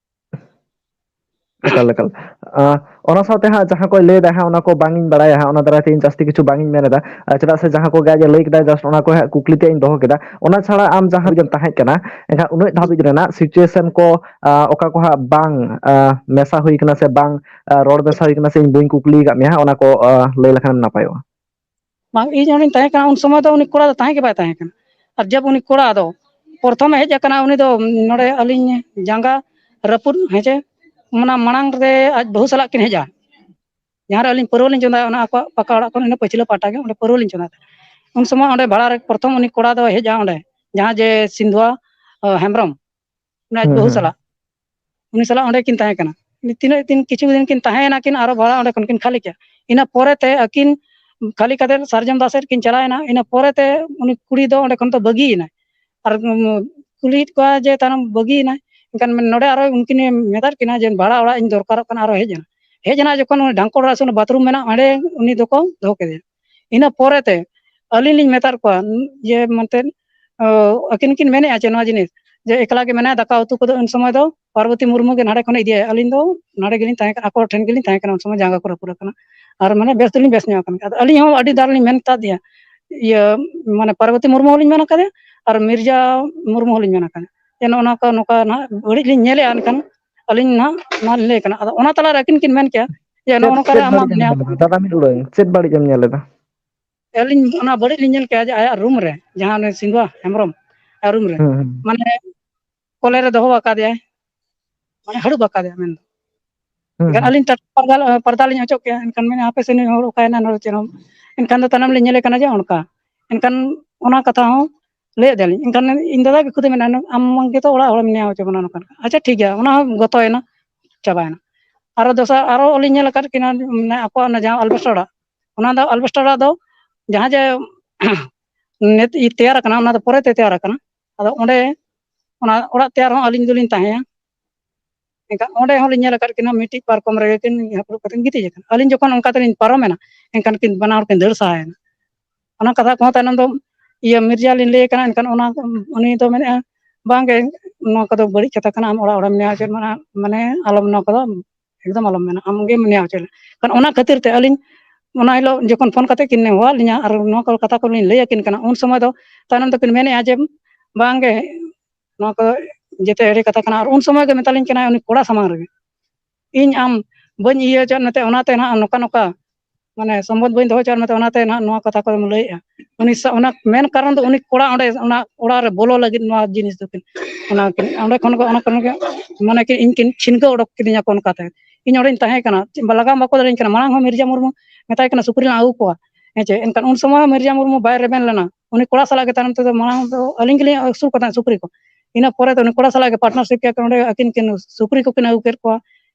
ᱮᱠᱟᱞ ᱮᱠᱟᱞ᱾ ᱟᱸ, ᱚᱱᱟ ᱥᱟᱶᱛᱮ ᱦᱟᱸᱜ ᱡᱟᱦᱟᱸ ᱠᱚᱭ ᱞᱟᱹᱭ ᱮᱫᱟ ᱦᱟᱸᱜ, ᱚᱱᱟ ᱠᱚ ᱵᱟᱝ ᱤᱧ ᱵᱟᱲᱟᱭᱟ ᱦᱟᱸᱜ, ᱚᱱᱟ ᱫᱟᱨᱟᱭ ᱛᱮ ᱤᱧ ᱡᱟᱹᱥᱛᱤ ᱠᱤᱪᱷᱩ ᱵᱟᱝ ᱤᱧ ᱢᱮᱱ ᱮᱫᱟ᱾ ᱟᱨ ᱪᱮᱫᱟᱜ ᱥᱮ ᱡᱟᱦᱟᱸ ᱠᱚᱜᱮ ᱟᱡ ᱮ ᱞᱟᱹᱭ ᱠᱮᱫᱟ, just ᱚᱱᱟ ᱠᱚ ᱦᱟᱸᱜ ᱠᱩᱠᱞᱤ ᱛᱮ ᱤᱧ ᱫᱚᱦᱚ ᱠᱮᱫᱟ᱾ ᱚᱱᱟ ᱪᱷᱟᱲᱟ ᱟᱢ ᱡᱟᱦᱟᱸ ᱨᱮᱜᱮᱢ ᱛᱟᱦᱮᱸ ᱠᱟᱱᱟ, ᱮᱱᱠᱷᱟᱱ ᱩᱱᱟᱹᱜ ᱫᱷᱟᱹᱵᱤᱡ ᱨᱮᱱᱟᱜ situation ᱠᱚ, ᱟᱸ, ᱚᱠᱟ ᱠᱚ ᱦᱟᱸᱜ ᱵᱟᱝ, ᱟᱸ, ᱢᱮᱥᱟ ᱦᱩᱭ ᱠᱟᱱᱟ ᱥᱮ ᱵᱟᱝ, ᱟᱸ, ᱨᱚᱲ ᱢᱮᱥᱟ ᱦᱩᱭ ᱠᱟᱱᱟ ᱥᱮ ᱤᱧ ᱵᱟᱹᱧ ᱠᱩᱠᱞᱤ ᱟᱠᱟᱫ ᱢᱮᱭᱟ ᱦᱟᱸᱜ, ᱚᱱᱟ ᱠᱚ, ᱟᱸ, ᱞᱟᱹᱭ ᱞᱮᱠᱷᱟᱱᱮᱢ ᱱᱟᱯᱟᱭᱚᱜᱼᱟ᱾ ᱵᱟᱝ, ᱤᱧ ᱚᱸᱰᱮᱧ ᱛᱟᱦᱮᱸ ᱠᱟᱱᱟ, ᱩᱱ ᱥᱚᱢᱚᱭ ᱫᱚ ᱩᱱᱤ ᱠᱚᱲᱟ ᱫᱚ ᱛᱟᱦᱮᱸ ᱜᱮ ᱵᱟᱭ ᱛᱟᱦᱮᱸ ᱠᱟᱱᱟ᱾ ᱟᱨ ᱡᱟᱵ ᱩᱱᱤ ᱠᱚᱲᱟ ᱫᱚ ᱯᱨᱚᱛᱷᱚᱢᱮ ᱦᱮᱡ ᱟᱠᱟᱱᱟ, ᱩᱱᱤ ᱫᱚ ᱱᱚᱰᱮ ᱟᱹᱞᱤᱧ ᱡᱟᱸᱜᱟ ᱨᱟᱹᱯᱩᱫ, ᱦᱮᱸᱪᱮ, ᱚᱱᱟ ᱢᱟᱲᱟᱝ ᱨᱮ ᱟᱡ ᱵᱟᱹᱦᱩ ᱥᱟᱞᱟᱜ ᱠᱤᱱ ᱦᱮᱡᱼᱟ, ᱡᱟᱦᱟᱸ ᱨᱮ ᱟᱹᱞᱤᱧ ᱯᱟᱹᱨᱣᱟᱹ ᱞᱤᱧ ᱪᱚᱸᱫᱟᱭᱟ, ᱚᱱᱟ ᱟᱠᱚᱣᱟᱜ ᱯᱟᱠᱟ ᱚᱲᱟᱜ ᱠᱷᱚᱱ ᱤᱱᱟᱹ ᱯᱟᱹᱪᱷᱞᱟᱹ ᱯᱟᱦᱴᱟ ᱜᱮ, ᱚᱸᱰᱮ ᱯᱟᱹᱨᱣᱟᱹ ᱞᱤᱧ ᱪᱚᱸᱫᱟᱭ ᱛᱟᱦᱮᱸᱫ᱾ ᱩᱱ ᱥᱚᱢᱚᱭ ᱚᱸᱰᱮ ᱵᱷᱟᱲᱟ ᱨᱮ ᱯᱨᱚᱛᱷᱚᱢ ᱩᱱᱤ ᱠᱚᱲᱟ ᱫᱚ ᱦᱮᱡᱼᱟ ᱚᱸᱰᱮ, ᱡᱟᱦᱟᱸ ᱡᱮ ᱥᱤᱱᱫᱷᱩᱣᱟ, ᱟᱸ, ᱦᱮᱢᱵᱨᱚᱢ, ᱩᱱᱤ ᱟᱡ ᱦᱩᱸ, ᱵᱟᱹᱦᱩ ᱦᱩᱸ᱾ ᱥᱟᱞᱟᱜ, ᱩᱱᱤ ᱥᱟᱞᱟᱜ ᱚᱸᱰᱮ ᱠᱤᱱ ᱛᱟᱦᱮᱸ ᱠᱟᱱᱟ᱾ ᱛᱤᱱᱟᱹᱜ ᱫᱤᱱ, ᱠᱤᱪᱷᱩ ᱫᱤᱱ ᱠᱤᱱ ᱛᱟᱦᱮᱸᱭᱮᱱᱟ ᱠᱤᱱ, ᱟᱨᱚ ᱵᱷᱟᱲᱟ ᱚᱸᱰᱮ ᱠᱷᱚᱱ ᱠᱤᱱ ᱠᱷᱟᱹᱞᱤ ᱠᱮᱫᱼᱟ᱾ ᱤᱱᱟᱹ ᱯᱚᱨᱮ ᱛᱮ ᱟᱹᱠᱤᱱ ᱠᱷᱟᱹᱞᱤ ᱠᱟᱛᱮ ᱥᱟᱨᱡᱚᱢ ᱫᱟᱜ ᱥᱮᱫ ᱠᱤᱱ ᱪᱟᱞᱟᱣᱮᱱᱟ᱾ ᱤᱱᱟᱹ ᱯᱚᱨᱮ ᱛᱮ ᱩᱱᱤ ᱠᱩᱲᱤ ᱫᱚ ᱚᱸᱰᱮ ᱠᱷᱚᱱ ᱫᱚ ᱵᱟᱹᱜᱤᱭᱮᱱᱟᱭ᱾ ᱟᱨ, ᱩᱢ, ᱠᱩᱞᱤᱭᱮᱫ ᱠᱚᱣᱟ ᱡᱮ ᱛᱟᱭᱱᱚᱢ ᱵᱟᱹᱜᱤᱭᱮᱱᱟᱭ᱾ ᱮᱱᱠᱷᱟᱱ ᱱᱚᱰᱮ ᱟᱨᱚ ᱩᱱᱠᱤᱱ ᱢᱮᱛᱟᱫ ᱠᱤᱱᱟ ᱡᱮ, "ᱵᱷᱟᱲᱟ ᱚᱲᱟᱜ ᱤᱧ ᱫᱚᱨᱠᱟᱨᱚᱜ ᱠᱟᱱᱟ", ᱟᱨᱚ ᱦᱮᱡ ᱮᱱᱟ᱾ ᱦᱮᱡ ᱮᱱᱟ ᱡᱚᱠᱷᱚᱱ, ᱩᱱᱤ ᱰᱷᱟᱝᱠᱚᱲ ᱚᱲᱟᱜ ᱥᱮᱫ ᱚᱱᱟ ᱵᱟᱛᱷᱨᱩᱢ ᱢᱮᱱᱟᱜᱼᱟ, ᱚᱸᱰᱮ ᱩᱱᱤ ᱫᱚᱠᱚ ᱫᱚᱦᱚ ᱠᱮᱫᱮᱭᱟ᱾ ᱤᱱᱟᱹ ᱯᱚᱨᱮᱛᱮ ᱟᱹᱞᱤᱧ ᱞᱤᱧ ᱢᱮᱛᱟᱫ ᱠᱚᱣᱟ ᱡᱮ, ᱢᱮᱱᱛᱮ, ᱚ, ᱟᱹᱠᱤᱱ ᱠᱤᱱ ᱢᱮᱱᱮᱫᱼᱟ ᱪᱮ ᱱᱚᱣᱟ ᱡᱤᱱᱤᱥ ᱡᱮ ᱮᱠᱞᱟ ᱜᱮ ᱢᱮᱱᱟᱭᱟ, ᱫᱟᱠᱟ ᱩᱛᱩ ᱠᱚᱫᱚ ᱩᱱ ᱥᱚᱢᱚᱭ ᱫᱚ ᱯᱟᱨᱵᱚᱛᱤ ᱢᱩᱨᱢᱩ ᱜᱮ ᱱᱟᱰᱮ ᱠᱷᱚᱱᱮ ᱤᱫᱤᱭᱟᱭ, ᱟᱹᱞᱤᱧ ᱫᱚ ᱱᱟᱰᱮ ᱜᱮᱞᱤᱧ ᱛᱟᱦᱮᱸ ᱠᱟᱱᱟ, ᱟᱠᱚ ᱴᱷᱮᱱ ᱜᱮᱞᱤᱧ ᱛᱟᱦᱮᱸ ᱠᱟᱱᱟ ᱩᱱ ᱥᱚᱢᱚᱭ, ᱡᱟᱸᱜᱟ ᱠᱚ ᱨᱟᱹᱯᱩᱫ ᱟᱠᱟᱱᱟ᱾ ᱟᱨ ᱢᱟᱱᱮ ᱵᱮᱥ ᱫᱚᱞᱤᱧ ᱵᱮᱥ ᱧᱚᱜ ᱟᱠᱟᱱᱟ᱾ ᱟᱫᱚ ᱟᱹᱞᱤᱧ ᱦᱚᱸ ᱟᱹᱰᱤ ᱫᱟᱨ ᱞᱤᱧ ᱢᱮᱱ ᱠᱟᱫᱮᱭᱟ, ᱤᱭᱟᱹ, ᱢᱟᱱᱮ ᱯᱟᱨᱵᱚᱛᱤ ᱢᱩᱨᱢᱩ ᱦᱚᱸᱞᱤᱧ ᱢᱮᱱ ᱟᱠᱟᱫᱮᱭᱟ ᱟᱨ ᱢᱤᱨᱡᱟ ᱢᱩᱨᱢᱩ ᱦᱚᱸᱞᱤᱧ ᱢᱮᱱ ᱟᱠᱟᱫᱮᱭᱟ ᱡᱮ ᱱᱚᱜᱼᱚ ᱱᱚᱝᱠᱟ, ᱱᱚᱝᱠᱟ ᱱᱟᱦᱟᱜ ᱵᱟᱹᱲᱤᱡ ᱞᱤᱧ ᱧᱮᱞᱮᱫᱼᱟ, ᱮᱱᱠᱷᱟᱱ ᱟᱹᱞᱤᱧ ᱱᱟᱦᱟᱜ ᱱᱚᱣᱟ ᱞᱤᱧ ᱞᱟᱹᱭ ᱠᱟᱱᱟ᱾ ᱟᱫᱚ ᱚᱱᱟ ᱛᱟᱞᱟᱨᱮ ᱟᱹᱠᱤᱱ ᱠᱤᱱ ᱢᱮᱱ ᱠᱮᱜᱼᱟ ᱡᱮ ᱱᱚᱜᱼᱚ ᱪᱮᱫ, ᱱᱚᱝᱠᱟ ᱨᱮ ᱪᱮᱫ ᱟᱢᱟᱜ ᱵᱟᱹᱲᱤᱡ ᱮᱢ ᱱᱮᱭᱟᱣ ᱧᱮᱞ ᱞᱮᱫᱟ? ᱫᱟᱫᱟ, ᱢᱤᱫ ᱩᱰᱟᱹᱝ, ᱪᱮᱫ ᱵᱟᱹᱲᱤᱡ ᱮᱢ ᱧᱮᱞ ᱞᱮᱫᱟ? ᱟᱹᱞᱤᱧ ᱚᱱᱟ ᱵᱟᱹᱲᱤᱡ ᱞᱤᱧ ᱧᱮᱞ ᱠᱮᱜᱼᱟ ᱡᱮ ᱟᱭᱟᱜ ᱨᱩᱢ ᱨᱮ, ᱡᱟᱦᱟᱸ ᱩᱱᱤ ᱥᱤᱸᱫᱷᱩᱣᱟ ᱦᱮᱢᱵᱨᱚᱢ, ᱟᱭᱟᱜ ᱨᱩᱢ ᱨᱮ, ᱦᱩᱸ, ᱦᱩᱸ᱾ ᱢᱟᱱᱮ, ᱠᱚᱞᱮ ᱨᱮ ᱫᱚᱦᱚ ᱟᱠᱟᱫᱮᱭᱟᱭ, ᱢᱟᱱᱮ, ᱦᱟᱹᱲᱩᱵ ᱟᱠᱟᱫᱮᱭᱟ ᱢᱮᱱᱫᱚ᱾ ᱮᱱᱠᱷᱟᱱ ᱟᱹᱞᱤᱧ ᱴᱟᱴᱠᱟ ᱯᱟᱨᱫᱟ, ᱯᱟᱨᱫᱟ ᱞᱤᱧ ᱚᱪᱚᱜ ᱠᱮᱜᱼᱟ᱾ ᱮᱱᱠᱷᱟᱱ ᱢᱮᱱᱮᱫᱼᱟ, "ᱦᱟᱯᱮ ᱥᱮ, ᱱᱩᱭ ᱦᱚᱲ ᱚᱠᱟᱭᱮᱱᱟ, ᱱᱚᱰᱮ ᱪᱮᱫ ᱦᱚᱸ?" ᱮᱱᱠᱷᱟᱱ ᱫᱚ ᱛᱟᱭᱱᱚᱢ ᱞᱤᱧ ᱧᱮᱞᱮ ᱠᱟᱱᱟ ᱡᱮ ᱚᱱᱠᱟ᱾ ᱮᱱᱠᱷᱟᱱ ᱚᱱᱟ ᱠᱟᱛᱷᱟ ᱦᱚᱸ ᱞᱟᱹᱭ ᱟᱫᱮᱭᱟᱞᱤᱧ᱾ ᱮᱱᱠᱷᱟᱱ ᱤᱧ ᱫᱟᱫᱟ ᱜᱮ ᱠᱷᱩᱫᱮ ᱢᱮᱱᱟ, "ᱟᱢ ᱜᱮᱛᱚ ᱚᱲᱟᱜ ᱦᱚᱲᱮᱢ ᱱᱮᱭᱟᱣ ᱦᱚᱪᱚ ᱵᱚᱱᱟ ᱱᱚᱝᱠᱟ ᱱᱚᱝᱠᱟ᱾" ᱟᱪᱪᱷᱟ, ᱴᱷᱤᱠ ᱜᱮᱭᱟ, ᱚᱱᱟ ᱦᱚᱸ ᱜᱚᱛᱚᱭᱮᱱᱟ, ᱪᱟᱵᱟᱭᱮᱱᱟ᱾ ᱟᱨᱚ ᱫᱚᱥᱟᱨ, ᱟᱨᱚ ᱞᱤᱧ ᱧᱮᱞ ᱟᱠᱟᱫ ᱠᱤᱱᱟ, ᱢᱟᱱᱮ, ᱟᱠᱚᱣᱟᱜ ᱚᱱᱟ ᱡᱟᱦᱟᱸ ᱟᱞᱵᱮᱥᱴᱟᱨ ᱚᱲᱟᱜ, ᱚᱱᱟ ᱫᱚ ᱟᱞᱵᱮᱥᱴᱟᱨ ᱚᱲᱟᱜ ᱫᱚ ᱡᱟᱦᱟᱸ ᱡᱮ ᱱᱤᱛ ᱛᱮᱭᱟᱨ ᱟᱠᱟᱱᱟ, ᱚᱱᱟ ᱫᱚ ᱯᱚᱨᱮᱛᱮ ᱛᱮᱭᱟᱨ ᱟᱠᱟᱱᱟ᱾ ᱟᱫᱚ ᱚᱸᱰᱮ ᱚᱱᱟ ᱚᱲᱟᱜ ᱛᱮᱭᱟᱨ ᱦᱚᱸ ᱟᱹᱞᱤᱧ ᱫᱚᱞᱤᱧ ᱛᱟᱦᱮᱸᱭᱟ᱾ ᱮᱱᱠᱷᱟᱱ ᱚᱸᱰᱮ ᱦᱚᱸᱞᱤᱧ ᱧᱮᱞ ᱟᱠᱟᱫ ᱠᱤᱱᱟ, ᱢᱤᱫᱴᱤᱡ ᱯᱟᱨᱠᱚᱢ ᱨᱮᱜᱮ ᱠᱤᱱ ᱦᱟᱯᱲᱩᱵ ᱠᱟᱛᱮ ᱠᱤᱱ ᱜᱤᱛᱤᱡ ᱟᱠᱟᱱᱟ᱾ ᱟᱹᱞᱤᱧ ᱡᱚᱠᱷᱚᱱ ᱚᱱᱠᱟ ᱛᱮᱞᱤᱧ ᱯᱟᱨᱚᱢᱮᱱᱟ, ᱮᱱᱠᱷᱟᱱ ᱠᱤᱱ ᱵᱟᱱᱟ ᱦᱚᱲ ᱠᱤᱱ ᱫᱟᱹᱲ ᱥᱟᱦᱟᱭᱮᱱᱟ᱾ ᱚᱱᱟ ᱠᱟᱛᱷᱟ ᱠᱚᱦᱚᱸ ᱛᱟᱭᱱᱚᱢ ᱫᱚ ᱤᱭᱟᱹ ᱢᱤᱨᱡᱟ ᱞᱤᱧ ᱞᱟᱹᱭ ᱠᱟᱱᱟ, ᱮᱱᱠᱷᱟᱱ ᱚᱱᱟ ᱩᱱᱤ ᱫᱚ ᱢᱮᱱᱮᱫᱼᱟ, "ᱵᱟᱝᱜᱮ, ᱱᱚᱣᱟ ᱠᱚᱫᱚ ᱵᱟᱹᱲᱤᱡ ᱠᱟᱛᱷᱟ ᱠᱟᱱᱟ, ᱟᱢ ᱚᱲᱟᱜ ᱚᱲᱟᱜ ᱮᱢ ᱱᱮᱭᱟᱣ ᱦᱚᱪᱚᱭᱮᱫ ᱢᱟᱱᱮ, ᱢᱟᱱᱮ ᱟᱞᱚᱢ, ᱱᱚᱣᱟ ᱠᱚᱫᱚ ᱮᱠᱫᱚᱢ ᱟᱞᱚᱢ ᱢᱮᱱᱟ, ᱟᱢᱜᱮᱢ ᱱᱮᱭᱟᱣ ᱦᱚᱪᱚᱭᱮᱫ ᱞᱮ᱾" ᱮᱱᱠᱷᱟᱱ ᱚᱱᱟ ᱠᱷᱟᱹᱛᱤᱨ ᱛᱮ ᱟᱹᱞᱤᱧ ᱚᱱᱟ ᱦᱤᱞᱳᱜ ᱡᱚᱠᱷᱚᱱ ᱯᱷᱳᱱ ᱠᱟᱛᱮ ᱠᱤᱱ ᱦᱚᱦᱚᱣᱟᱫ ᱞᱤᱧᱟ ᱟᱨ ᱱᱚᱣᱟ ᱠᱚ ᱠᱟᱛᱷᱟ ᱠᱚᱞᱤᱧ ᱞᱟᱹᱭ ᱟᱹᱠᱤᱱ ᱠᱟᱱᱟ, ᱩᱱ ᱥᱚᱢᱚᱭ ᱫᱚ ᱛᱟᱭᱱᱚᱢ ᱫᱚᱠᱤᱱ ᱢᱮᱱᱮᱫᱼᱟ ᱡᱮ, "ᱵᱟᱝᱜᱮ, ᱱᱚᱣᱟ ᱠᱚ ᱡᱮᱛᱮ ᱮᱲᱮ ᱠᱟᱛᱷᱟ ᱠᱟᱱᱟ᱾" ᱟᱨ ᱩᱱ ᱥᱚᱢᱚᱭ ᱜᱮ ᱢᱮᱛᱟᱞᱤᱧ ᱠᱟᱱᱟᱭ ᱩᱱᱤ ᱠᱚᱲᱟ ᱥᱟᱢᱟᱝ ᱨᱮᱜᱮ, "ᱤᱧ ᱟᱢ ᱵᱟᱹᱧ ᱤᱭᱟᱹ ᱦᱚᱪᱚᱣᱟᱫ ᱢᱮᱛᱮ, ᱚᱱᱟᱛᱮ ᱱᱟᱦᱟᱜ ᱱᱚᱝᱠᱟ ᱱᱚᱝᱠᱟ, ᱢᱟᱱᱮ, ᱥᱚᱢᱵᱚᱫ ᱵᱟᱹᱧ ᱫᱚᱦᱚ ᱦᱚᱪᱚᱣᱟᱫ ᱢᱮᱛᱮ, ᱚᱱᱟᱛᱮ ᱱᱟᱦᱟᱜ ᱱᱚᱣᱟ ᱠᱟᱛᱷᱟ ᱠᱚᱫᱚᱢ ᱞᱟᱹᱭᱮᱫᱼᱟ᱾" ᱩᱱᱤ ᱥᱟ-, ᱚᱱᱟ ᱢᱮᱱ ᱠᱟᱨᱚᱱ ᱫᱚ ᱩᱱᱤ ᱠᱚᱲᱟ ᱚᱸᱰᱮ ᱚᱱᱟ ᱚᱲᱟᱜ ᱨᱮ ᱵᱚᱞᱚ ᱞᱟᱹᱜᱤᱫ ᱱᱚᱣᱟ ᱡᱤᱱᱤᱥ ᱫᱚᱠᱤᱱ, ᱚᱱᱟ ᱠᱤᱱ, ᱚᱸᱰᱮ ᱠᱷᱚᱱ ᱜᱮ, ᱚᱱᱟ ᱠᱷᱚᱱ ᱜᱮ, ᱢᱟᱱᱮ, ᱠᱤ ᱤᱧ ᱠᱤᱱ ᱪᱷᱤᱱᱜᱟᱹᱣ ᱚᱰᱚᱠ ᱠᱤᱫᱤᱧᱟ ᱠᱚ ᱚᱱᱠᱟᱛᱮ᱾ ᱤᱧ ᱚᱸᱰᱮᱧ ᱛᱟᱦᱮᱸ ᱠᱟᱱᱟ, ᱪᱮᱫ ᱞᱟᱜᱟᱣ ᱵᱟᱠᱚ ᱫᱟᱲᱮᱭᱟᱹᱧ ᱠᱟᱱᱟ᱾ ᱢᱟᱲᱟᱝ ᱦᱚᱸ ᱢᱤᱨᱡᱟ ᱢᱩᱨᱢᱩ ᱢᱮᱛᱟᱭ ᱠᱟᱱᱟ, "ᱥᱩᱠᱨᱤ ᱞᱟᱝ ᱟᱹᱜᱩ ᱠᱚᱣᱟ", ᱦᱮᱸ ᱪᱮ᱾ ᱮᱱᱠᱷᱟᱱ ᱩᱱ ᱥᱚᱢᱚᱭ ᱦᱚᱸ ᱢᱤᱨᱡᱟ ᱢᱩᱨᱢᱩ ᱵᱟᱭ ᱨᱮᱵᱮᱱ ᱞᱮᱱᱟ᱾ ᱩᱱᱤ ᱠᱚᱲᱟ ᱥᱟᱞᱟᱜ ᱜᱮ ᱛᱟᱭᱱᱚᱢ ᱛᱮᱫᱚ ᱢᱟᱲᱟᱝ ᱫᱚ ᱟᱹᱞᱤᱧ ᱜᱮᱞᱤᱧ ᱟᱹᱥᱩᱞ ᱠᱚ ᱛᱟᱦᱮᱸᱫ ᱥᱩᱠᱨᱤ ᱠᱚ᱾ ᱤᱱᱟᱹ ᱯᱚᱨᱮ ᱫᱚ ᱩᱱᱤ ᱠᱚᱲᱟ ᱥᱟᱞᱟᱜ ᱜᱮ ᱯᱟᱨᱴᱱᱟᱨᱥᱤᱯ ᱠᱮᱫ ᱠᱚ, ᱚᱸᱰᱮ ᱟᱹᱠᱤᱱ ᱠᱤᱱ ᱥᱩᱠᱨᱤ ᱠᱚᱠᱤᱱ ᱟᱹᱜᱩ ᱠᱮᱫ ᱠᱚᱣᱟ,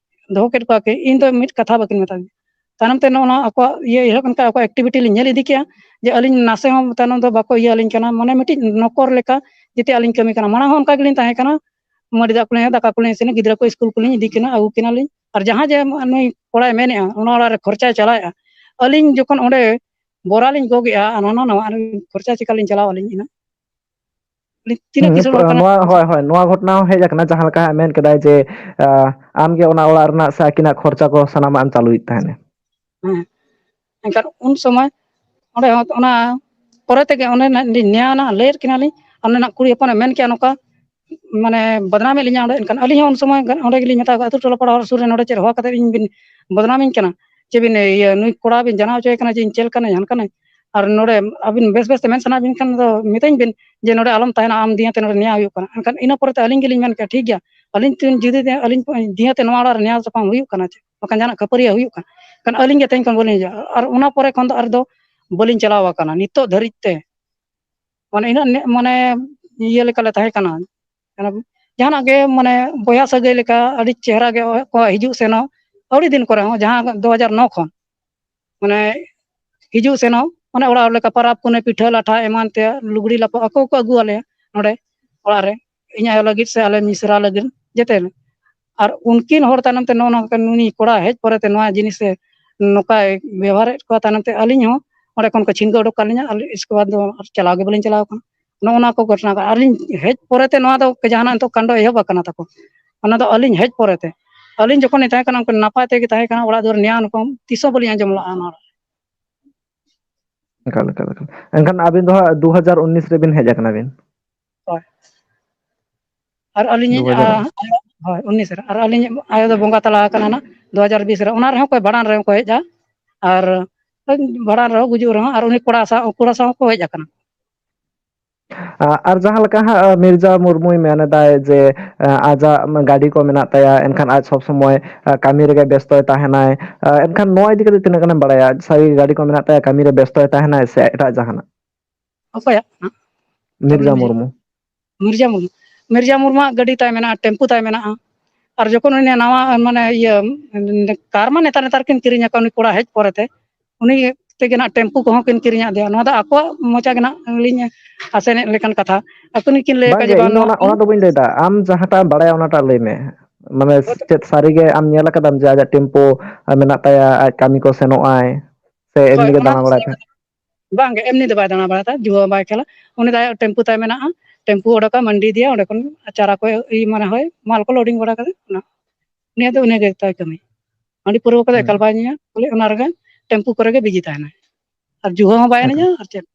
ᱫᱚᱦᱚ ᱠᱮᱫ ᱠᱚᱣᱟ ᱠᱤᱱ᱾ ᱤᱧ ᱫᱚ ᱢᱤᱫ ᱠᱟᱛᱷᱟ ᱵᱟᱹᱠᱤᱱ ᱢᱮᱛᱟᱫᱤᱧᱟ᱾ ᱛᱟᱭᱱᱚᱢ ᱛᱮ ᱱᱚᱜᱼᱚ ᱱᱚᱣᱟ ᱟᱠᱚᱣᱟᱜ ᱤᱭᱟᱹ ᱮᱦᱚᱵ ᱮᱱ ᱠᱷᱟᱱ ᱟᱠᱚᱣᱟᱜ ᱮᱠᱴᱤᱵᱷᱤᱴᱤ ᱞᱤᱧ ᱧᱮᱞ ᱤᱫᱤ ᱠᱮᱜᱼᱟ, ᱡᱮ ᱟᱹᱞᱤᱧ ᱱᱟᱥᱮ ᱦᱚᱸ ᱛᱟᱭᱱᱚᱢ ᱫᱚ ᱵᱟᱠᱚ ᱤᱭᱟᱹ ᱟᱹᱞᱤᱧ ᱠᱟᱱᱟ, ᱢᱟᱱᱮ ᱢᱤᱫᱴᱤᱡ ᱱᱚᱠᱚᱨ ᱞᱮᱠᱟ ᱡᱮᱛᱮ ᱟᱹᱞᱤᱧ ᱠᱟᱹᱢᱤ ᱠᱟᱱᱟ᱾ ᱢᱟᱲᱟᱝ ᱦᱚᱸ ᱚᱱᱠᱟ ᱜᱮᱞᱤᱧ ᱛᱟᱦᱮᱸ ᱠᱟᱱᱟ, ᱢᱟᱹᱰᱤ ᱫᱟᱜ ᱠᱚᱞᱤᱧ, ᱫᱟᱠᱟ ᱠᱚᱞᱤᱧ ᱤᱥᱤᱱᱟ, ᱜᱤᱫᱽᱨᱟᱹ ᱠᱚ ᱥᱠᱩᱞ ᱠᱚᱞᱤᱧ ᱤᱫᱤ ᱠᱤᱱᱟ, ᱟᱹᱜᱩ ᱠᱤᱱᱟᱞᱤᱧ᱾ ᱟᱨ ᱡᱟᱦᱟᱸ ᱡᱮ ᱱᱩᱭ ᱠᱚᱲᱟᱭ ᱢᱮᱱᱮᱫᱼᱟ, ᱚᱱᱟ ᱚᱲᱟᱜ ᱨᱮ ᱠᱷᱚᱨᱪᱟᱭ ᱪᱟᱞᱟᱣᱮᱫᱼᱟ, ᱟᱹᱞᱤᱧ ᱡᱚᱠᱷᱚᱱ ᱚᱸᱰᱮ ᱵᱚᱨᱟ ᱞᱤᱧ ᱜᱚᱜᱮᱜᱼᱟ, ᱟᱨ ᱦᱟᱱᱟ ᱱᱟᱣᱟ ᱟᱨ ᱠᱷᱚᱨᱪᱟ ᱪᱮᱠᱟ ᱞᱤᱧ ᱪᱟᱞᱟᱣ ᱟᱹᱞᱤᱧ ᱤᱱᱟᱹ? ᱛᱤᱱᱟᱹᱜ ᱦᱩᱸ, ᱠᱤᱥᱟᱹᱬ ᱯ-, ᱠᱟᱱᱟ? ᱱᱚᱣᱟ, ᱦᱳᱭ, ᱦᱳᱭ, ᱱᱚᱣᱟ ᱜᱷᱚᱴᱚᱱᱟ ᱦᱚᱸ ᱦᱮᱡ ᱟᱠᱟᱱᱟ, ᱡᱟᱦᱟᱸ ᱞᱮᱠᱟ ᱦᱟᱸᱜ ᱢᱮᱱ ᱠᱮᱫᱟᱭ ᱡᱮ, ᱟ, ᱟᱢᱜᱮ ᱚᱱᱟ ᱚᱲᱟᱜ ᱨᱮᱱᱟᱜ ᱥᱮ ᱟᱹᱠᱤᱱᱟᱜ ᱠᱷᱚᱨᱪᱟ ᱠᱚ ᱥᱟᱱᱟᱢᱟᱜ ᱮᱢ ᱪᱟᱹᱞᱩᱭᱮᱫ ᱛᱟᱦᱮᱸᱱᱟ᱾ ᱦᱮᱸ, ᱮᱱᱠᱷᱟᱱ ᱩᱱ ᱥᱚᱢᱚᱭ ᱚᱸᱰᱮ ᱦᱚᱸ ᱚᱱᱟ ᱯᱚᱨᱮ ᱛᱮᱜᱮ ᱚᱱᱮ ᱱᱟᱜ ᱞᱤᱧ ᱱᱮᱭᱟᱣᱱᱟ, ᱞᱟᱹᱭᱮᱫ ᱠᱤᱱᱟᱞᱤᱧ, ᱚᱱᱮ ᱱᱟᱜ ᱠᱩᱲᱤ ᱦᱚᱯᱚᱱᱮ ᱢᱮᱱ ᱠᱮᱜᱼᱟ ᱱᱚᱝᱠᱟ, ᱢᱟᱱᱮ, ᱵᱚᱫᱱᱟᱢᱮᱫ ᱞᱤᱧᱟ ᱚᱸᱰᱮ᱾ ᱮᱱᱠᱷᱟᱱ ᱟᱹᱞᱤᱧ ᱦᱚᱸ ᱩᱱ ᱥᱚᱢᱚᱭ ᱚᱸᱰᱮ ᱜᱮᱞᱤᱧ ᱢᱮᱛᱟ ᱠᱚᱣᱟ, "ᱟᱹᱛᱩ ᱴᱚᱞᱟ ᱯᱟᱲᱟ ᱦᱚᱲ ᱥᱩᱨ ᱨᱮ ᱱᱚᱰᱮ ᱪᱮᱫ ᱦᱚᱦᱚ ᱠᱟᱛᱮ ᱤᱧ ᱵᱤᱱ ᱵᱚᱫᱱᱟᱢᱤᱧ ᱠᱟᱱᱟ? ᱪᱮᱫ ᱵᱤᱱ, ᱤᱭᱟᱹ, ᱱᱩᱭ ᱠᱚᱲᱟ ᱵᱤᱱ ᱡᱟᱱᱟᱣ ᱦᱚᱪᱚᱭᱮ ᱠᱟᱱᱟ ᱡᱮ ᱤᱧ ᱪᱮᱫ ᱞᱮᱠᱟᱱᱟᱹᱧ, ᱦᱟᱱᱠᱟᱱᱟᱹᱧ?" ᱟᱨ ᱱᱚᱰᱮ ᱟᱹᱵᱤᱱ ᱵᱮᱥ ᱵᱮᱥ ᱛᱮ ᱢᱮᱱ ᱥᱟᱱᱟᱭᱮᱫ ᱵᱤᱱ ᱠᱷᱟᱱ ᱫᱚ ᱢᱮᱛᱟᱹᱧ ᱵᱤᱱ ᱡᱮ ᱱᱚᱰᱮ ᱟᱞᱚᱢ ᱛᱟᱦᱮᱱᱟ, ᱟᱢ ᱫᱤᱭᱮ ᱛᱮ ᱱᱚᱰᱮ ᱱᱮᱭᱟᱣ ᱦᱩᱭᱩᱜ ᱠᱟᱱᱟ᱾ ᱮᱱᱠᱷᱟᱱ ᱤᱱᱟᱹ ᱯᱚᱨᱮ ᱛᱮ ᱟᱹᱞᱤᱧ ᱜᱮᱞᱤᱧ ᱢᱮᱱ ᱠᱮᱜᱼᱟ, "ᱴᱷᱤᱠ ᱜᱮᱭᱟ, ᱟᱹᱞᱤᱧ ᱛᱮ ᱡᱩᱫᱤ ᱟᱹᱞᱤᱧ ᱫᱤᱭᱟᱹ ᱛᱮ ᱱᱚᱣᱟ ᱚᱲᱟᱜ ᱨᱮ ᱱᱮᱭᱟᱣ ᱛᱟᱯᱟᱢ ᱦᱩᱭᱩᱜ ᱠᱟᱱᱟ, ᱪᱮ ᱵᱟᱠᱷᱟᱱ ᱡᱟᱦᱟᱱᱟᱜ ᱠᱷᱟᱹᱯᱟᱹᱨᱤᱭᱟᱹ ᱦᱩᱭᱩᱜ ᱠᱟᱱᱟ, ᱠᱷᱟᱱ ᱟᱹᱞᱤᱧ ᱜᱮ ᱛᱮᱦᱮᱧ ᱠᱷᱚᱱ ᱵᱟᱹᱞᱤᱧ ᱦᱤᱡᱩᱜᱼᱟ᱾ ᱟᱨ ᱚᱱᱟ ᱯᱚᱨᱮ ᱠᱷᱚᱱ ᱫᱚ ᱟᱨ ᱫᱚ ᱵᱟᱹᱞᱤᱧ ᱪᱟᱞᱟᱣ ᱟᱠᱟᱱᱟ ᱱᱤᱛᱚᱜ ᱫᱷᱟᱹᱨᱤᱡ ᱛᱮ᱾ ᱢᱟᱱᱮ ᱤᱱᱟᱹᱜ ᱱᱮ-, ᱢᱟᱱᱮ ᱤᱭᱟᱹ ᱞᱮᱠᱟᱞᱮ ᱛᱟᱦᱮᱸ ᱠᱟᱱᱟ᱾ ᱡᱟᱦᱟᱱᱟᱜ ᱜᱮ ᱢᱟᱱᱮ ᱵᱚᱭᱦᱟ ᱥᱟᱹᱜᱟᱹᱭ ᱞᱮᱠᱟ ᱟᱹᱰᱤ ᱪᱮᱦᱨᱟ ᱜᱮ ᱠᱚ ᱦᱤᱡᱩᱜ ᱥᱮᱱᱚᱜ, ᱟᱹᱰᱤ ᱫᱤᱱ ᱠᱚᱨᱮ ᱦᱚᱸ, ᱡᱟᱦᱟᱸ ᱫᱩ ᱦᱟᱡᱟᱨ ᱱᱚ ᱠᱷᱚᱱ᱾ ᱢᱟᱱᱮ ᱦᱤᱡᱩᱜ ᱥᱮᱱᱚᱜ, ᱢᱟᱱᱮ ᱚᱲᱟᱜ ᱦᱚᱲ ᱞᱮᱠᱟ, ᱯᱟᱨᱟᱵᱽ ᱯᱩᱱᱟᱹᱭ, ᱯᱤᱴᱷᱟᱹ ᱞᱟᱴᱷᱟ ᱮᱢᱟᱱ ᱛᱮᱭᱟᱜ, ᱞᱩᱜᱽᱲᱤ ᱞᱟᱯᱚ ᱟᱠᱚ ᱠᱚ ᱟᱹᱜᱩ ᱟᱞᱮᱭᱟ ᱱᱚᱰᱮ ᱚᱲᱟᱜ ᱨᱮ, ᱤᱧ ᱟᱭᱳ ᱞᱟᱹᱜᱤᱫ ᱥᱮ ᱟᱞᱮ ᱢᱤᱥᱨᱟ ᱞᱟᱹᱜᱤᱫ ᱡᱮᱛᱮ᱾ ᱟᱨ ᱩᱱᱠᱤᱱ ᱦᱚᱲ ᱛᱟᱭᱱᱚᱢ ᱛᱮ ᱱᱚᱜᱼᱚ ᱱᱚᱝᱠᱟ ᱱᱩᱭ ᱠᱚᱲᱟ ᱦᱮᱡ ᱯᱚᱨᱮ ᱛᱮ ᱱᱚᱣᱟ ᱡᱤᱱᱤᱥ ᱮ ᱱᱚᱝᱠᱟᱭ ᱵᱮᱵᱚᱦᱟᱨᱮᱫ ᱠᱚᱣᱟ, ᱛᱟᱭᱱᱚᱢ ᱛᱮ ᱟᱹᱞᱤᱧ ᱦᱚᱸ ᱚᱸᱰᱮ ᱠᱷᱚᱱ ᱠᱚ ᱪᱷᱤᱱᱜᱟᱹ ᱩᱰᱩᱠ ᱠᱟᱜ ᱞᱤᱧᱟ, ᱟᱨ ᱤᱥᱠᱮ ᱵᱟᱫᱽ ᱫᱚ ᱟᱨ ᱪᱟᱞᱟᱣ ᱜᱮ ᱵᱟᱹᱞᱤᱧ ᱪᱟᱞᱟᱣ ᱟᱠᱟᱱᱟ᱾ ᱱᱚᱜᱼᱚ ᱱᱚᱣᱟ ᱠᱚ ᱜᱷᱚᱴᱚᱱᱟ ᱠᱟᱱᱟ᱾ ᱟᱹᱞᱤᱧ ᱦᱮᱡ ᱯᱚᱨᱮ ᱛᱮ ᱱᱚᱣᱟ ᱫᱚ ᱡᱟᱦᱟᱱᱟᱜ ᱱᱤᱛᱚᱜ ᱠᱟᱱᱰᱚ ᱮᱦᱚᱵ ᱟᱠᱟᱱᱟ ᱛᱟᱠᱚ, ᱚᱱᱟ ᱫᱚ ᱟᱹᱞᱤᱧ ᱦᱮᱡ ᱯᱚᱨᱮ ᱛᱮ᱾ ᱟᱹᱞᱤᱧ ᱡᱚᱠᱷᱚᱱ ᱞᱤᱧ ᱛᱟᱦᱮᱸ ᱠᱟᱱᱟ, ᱩᱱᱠᱩ ᱱᱟᱯᱟᱭ ᱛᱮᱜᱮ ᱛᱟᱦᱮᱸ ᱠᱟᱱᱟ, ᱚᱲᱟᱜ ᱫᱩᱣᱟᱹᱨ ᱱᱮᱭᱟᱣ ᱱᱩᱠᱩ ᱛᱤᱥ ᱦᱚᱸ ᱵᱟᱹᱞᱤᱧ ᱟᱸᱡᱚᱢ ᱞᱟᱜᱼᱟ ᱱᱚᱣᱟ᱾ ᱮᱠᱟᱞ, ᱮᱠᱟᱞ, ᱮᱠᱟᱞ᱾ ᱮᱱᱠᱷᱟᱱ ᱟᱹᱵᱤᱱ ᱫᱚ ᱦᱟᱸᱜ ᱫᱩ ᱦᱟᱡᱟᱨ ᱩᱱᱤᱥ ᱨᱮᱵᱤᱱ ᱦᱮᱡ ᱟᱠᱟᱱᱟ ᱵᱤᱱ? ᱦᱳᱭ᱾ ᱟᱨ ᱟᱹᱞᱤᱧᱤᱡ, ᱫᱩ ᱦᱟᱡᱟᱨ᱾ ᱟ, ᱦᱳᱭ, ᱩᱱᱤᱥ ᱨᱮ᱾ ᱟᱨ ᱟᱹᱞᱤᱧᱤᱡ ᱟᱭᱳ ᱫᱚ ᱵᱚᱸᱜᱟ ᱛᱟᱞᱟ ᱟᱠᱟᱱᱟ ᱱᱟᱜ ᱫᱩ ᱦᱟᱡᱟᱨ ᱵᱤᱥ ᱨᱮ᱾ ᱚᱱᱟ ᱨᱮᱦᱚᱸ ᱠᱚ ᱵᱷᱟᱸᱰᱟᱱ ᱨᱮᱦᱚᱸ ᱠᱚ ᱦᱮᱡᱼᱟ᱾ ᱟᱨ ᱵᱷᱟᱸᱰᱟᱱ ᱨᱮᱦᱚᱸ, ᱜᱩᱡᱩᱜ ᱨᱮᱦᱚᱸ, ᱟᱨ ᱩᱱᱤ ᱠᱚᱲᱟ ᱥᱟᱶ, ᱠᱚᱲᱟ ᱥᱟᱶ ᱦᱚᱸᱠᱚ ᱦᱮᱡ ᱟᱠᱟᱱᱟ᱾ ᱟ-, ᱟᱨ ᱡᱟᱦᱟᱸ ᱞᱮᱠᱟ ᱦᱟᱸᱜ, ᱟ, ᱢᱤᱨᱡᱟ ᱢᱩᱨᱢᱩᱭ ᱢᱮᱱ ᱮᱫᱟᱭ ᱡᱮ, ᱟ, ᱟᱡᱟᱜ ᱜᱟᱹᱰᱤ ᱠᱚ ᱢᱮᱱᱟᱜ ᱛᱟᱭᱟ, ᱮᱱᱠᱷᱟᱱ ᱟᱡ ᱥᱚᱵᱽ ᱥᱚᱢᱚᱭ, ᱟ, ᱠᱟᱹᱢᱤ ᱨᱮᱜᱮ ᱵᱮᱥᱛᱚᱭ ᱛᱟᱦᱮᱱᱟᱭ᱾ ᱟ, ᱮᱱᱠᱷᱟᱱ ᱱᱚᱣᱟ ᱤᱫᱤ ᱠᱟᱛᱮ ᱛᱤᱱᱟᱹᱜ ᱜᱟᱱᱮᱢ ᱵᱟᱲᱟᱭᱟ? ᱥᱟᱹᱨᱤ ᱜᱮ ᱜᱟᱹᱰᱤ ᱠᱚ ᱢᱮᱱᱟᱜ ᱛᱟᱭᱟ, ᱠᱟᱹᱢᱤ ᱨᱮ ᱵᱮᱥᱛᱚᱭ ᱛᱟᱦᱮᱱᱟᱭ ᱥᱮ ᱮᱴᱟᱜ ᱡᱟᱦᱟᱱᱟᱜ? ᱚᱠᱚᱭᱟᱜ ᱠᱟᱱᱟ? ᱢᱤᱨᱡᱟ ᱢᱩᱨᱢᱩ᱾ ᱢᱤᱨᱡᱟ ᱢᱩᱨᱢᱩ᱾ ᱢᱤᱨᱡᱟ ᱢᱩᱨᱢᱩᱣᱟᱜ ᱜᱟᱹᱰᱤ ᱛᱟᱭ ᱢᱮᱱᱟᱜᱼᱟ, ᱴᱮᱢᱯᱩ ᱛᱟᱭ ᱢᱮᱱᱟᱜᱼᱟ᱾ ᱟᱨ ᱡᱚᱠᱷᱚᱱ ᱩᱱᱤ ᱱᱟᱣᱟ, ᱢᱟᱱᱮ, ᱤᱭᱟᱹ, ᱠᱟᱨ ᱢᱟ ᱱᱮᱛᱟᱨ, ᱱᱮᱛᱟᱨ ᱠᱤᱱ ᱠᱤᱨᱤᱧ ᱟᱠᱟᱫ, ᱩᱱᱤ ᱠᱚᱲᱟ ᱦᱮᱡ ᱯᱚᱨᱮᱛᱮ, ᱩᱱᱤ ᱛᱮᱜᱮ ᱱᱟᱜ ᱴᱮᱢᱯᱩ ᱠᱚᱦᱚᱸ ᱠᱤᱱ ᱠᱤᱨᱤᱧ ᱟᱫᱮᱭᱟ᱾ ᱱᱚᱣᱟ ᱫᱚ ᱟᱠᱚᱣᱟᱜ ᱢᱚᱪᱟ ᱜᱮ ᱱᱟᱜ ᱞᱤᱧ ᱟᱥᱮᱱᱮᱫ ᱞᱮᱠᱟᱱ ᱠᱟᱛᱷᱟ᱾ ᱟᱹᱠᱤᱱ ᱜᱮᱠᱤᱱ ᱞᱟᱹᱭ ᱟᱠᱟᱫ ᱵᱟᱝᱜᱮ, ᱡᱮ ᱵᱟᱝ ᱤᱧ ᱫᱚ ᱱᱚᱣᱟ ᱚᱱᱟ, ᱚᱱᱟ ᱫᱚ ᱵᱟᱹᱧ ᱞᱟᱹᱭᱫᱟ᱾ ᱟᱢ ᱡᱟᱦᱟᱸᱴᱟᱜ ᱮᱢ ᱵᱟᱲᱟᱭᱟ ᱚᱱᱟᱴᱟᱜ ᱞᱟᱹᱭ ᱢᱮ᱾ ᱢᱟᱱᱮ, ᱪᱮᱫ ᱥᱟᱹᱨᱤᱜᱮ ᱟᱢ ᱧᱮᱞ ᱟᱠᱟᱫᱟᱢ ᱡᱮ ᱟᱡᱟᱜ ᱴᱮᱢᱯᱩ, ᱟ, ᱢᱮᱱᱟᱜ ᱛᱟᱭᱟ, ᱟᱡ ᱠᱟᱹᱢᱤ ᱠᱚ ᱥᱮᱱᱚᱜ ᱟᱭ, ᱥᱮ ᱦᱳᱭ, ᱮᱢᱱᱤ ᱜᱮ ᱚᱱᱟ ᱫᱟᱬᱟ ᱫᱚ ᱵᱟᱲᱟᱭ ᱥᱟᱹᱨᱤ ᱛᱟᱦᱮᱸᱫ? ᱠᱟᱛᱷᱟ᱾ ᱵᱟᱝᱜᱮ, ᱮᱢᱱᱤ ᱫᱚ ᱵᱟᱭ ᱫᱟᱬᱟ ᱵᱟᱲᱟᱭ ᱛᱟᱦᱮᱸᱫ, ᱡᱩᱣᱟᱹ ᱵᱟᱭ ᱠᱷᱮᱞᱟ᱾ ᱩᱱᱤ ᱫᱚ ᱟᱭᱟᱜ ᱴᱮᱢᱯᱩ ᱛᱟᱭ ᱢᱮᱱᱟᱜᱼᱟ, ᱴᱮᱢᱯᱩ ᱚᱸᱰᱮ ᱠᱷᱚᱱ ᱢᱟᱱᱰᱤ ᱤᱫᱤᱭᱟ, ᱚᱸᱰᱮ ᱠᱷᱚᱱ ᱪᱟᱨᱟ ᱠᱚᱭ, ᱤᱭᱟᱹ, ᱢᱟᱱᱮ, ᱦᱳᱭ, ᱢᱟᱞ ᱠᱚ ᱞᱳᱰᱤᱝ ᱵᱟᱲᱟ ᱠᱟᱛᱮ ᱚᱱᱟ᱾ ᱩᱱᱤᱭᱟᱜ ᱫᱚ ᱤᱱᱟᱹ ᱜᱮ ᱛᱟᱭ ᱠᱟᱹᱢᱤ᱾ ᱦᱟᱺᱰᱤ ᱯᱟᱹᱨᱣᱟᱹ ᱠᱚᱫᱚ ᱮᱠᱟᱞ ᱦᱩᱸ᱾ ᱵᱟᱭ ᱧᱩᱭᱟ, ᱠᱷᱟᱹᱞᱤ ᱚᱱᱟ ᱨᱮᱜᱮ ᱴᱮᱢᱯᱩ ᱠᱚᱨᱮ ᱜᱮ ᱵᱤᱡᱤ ᱛᱟᱦᱮᱱᱟᱭ᱾ ᱟᱨ ᱡᱩᱣᱟᱹ ᱦᱚᱸ ᱵᱟᱭ ᱮᱠᱟᱞ᱾ ᱮᱱᱮᱡᱟ ᱟᱨ ᱪᱮᱫ᱾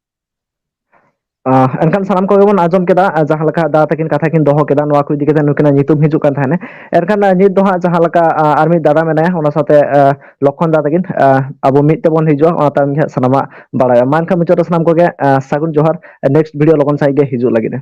ᱟᱸ, ᱮᱱᱠᱷᱟᱱ ᱥᱟᱱᱟᱢ ᱠᱚᱜᱮ ᱵᱚᱱ ᱟᱸᱡᱚᱢ ᱠᱮᱫᱟ, ᱟᱸ, ᱡᱟᱦᱟᱸ ᱞᱮᱠᱟ ᱫᱟᱫᱟ ᱛᱟᱹᱠᱤᱱ ᱠᱟᱛᱷᱟ ᱠᱤᱱ ᱫᱚᱦᱚ ᱠᱮᱫᱟ, ᱱᱚᱣᱟ ᱠᱚ ᱤᱫᱤ ᱠᱟᱛᱮ ᱱᱩᱠᱤᱱᱟᱜ ᱧᱩᱛᱩᱢ ᱦᱤᱡᱩᱜ ᱠᱟᱱ ᱛᱟᱦᱮᱸᱱᱟ᱾ ᱮᱱᱠᱷᱟᱱ, ᱟᱸ, ᱱᱤᱛ ᱫᱚ ᱦᱟᱸᱜ ᱡᱟᱦᱟᱸ ᱞᱮᱠᱟ, ᱟᱸ, ᱟᱨ ᱢᱤᱫ ᱫᱟᱫᱟ ᱢᱮᱱᱟᱭᱟ, ᱚᱱᱟ ᱥᱟᱶᱛᱮ, ᱟᱸ, ᱞᱚᱠᱷᱚᱱ ᱫᱟᱫᱟ ᱛᱟᱹᱠᱤᱱ, ᱟᱸ, ᱟᱵᱚ ᱢᱤᱫ ᱛᱮᱵᱚᱱ ᱦᱤᱡᱩᱜᱼᱟ, ᱚᱱᱟ ᱛᱟᱭᱚᱢ ᱜᱮ ᱦᱟᱸᱜ ᱥᱟᱱᱟᱢᱟᱜ ᱵᱟᱲᱟᱭᱟ᱾ ᱢᱟ ᱮᱱᱠᱷᱟᱱ ᱢᱩᱪᱟᱹᱫ ᱨᱮ ᱥᱟᱱᱟᱢ ᱠᱚᱜᱮ, ᱟᱸ, ᱥᱟᱹᱜᱩᱱ ᱡᱚᱦᱟᱨ, next video ᱞᱚᱜᱚᱱ ᱥᱟᱺᱦᱤᱡ ᱜᱮ ᱦᱤᱡᱩᱜ ᱞᱟᱹᱜᱤᱫ᱾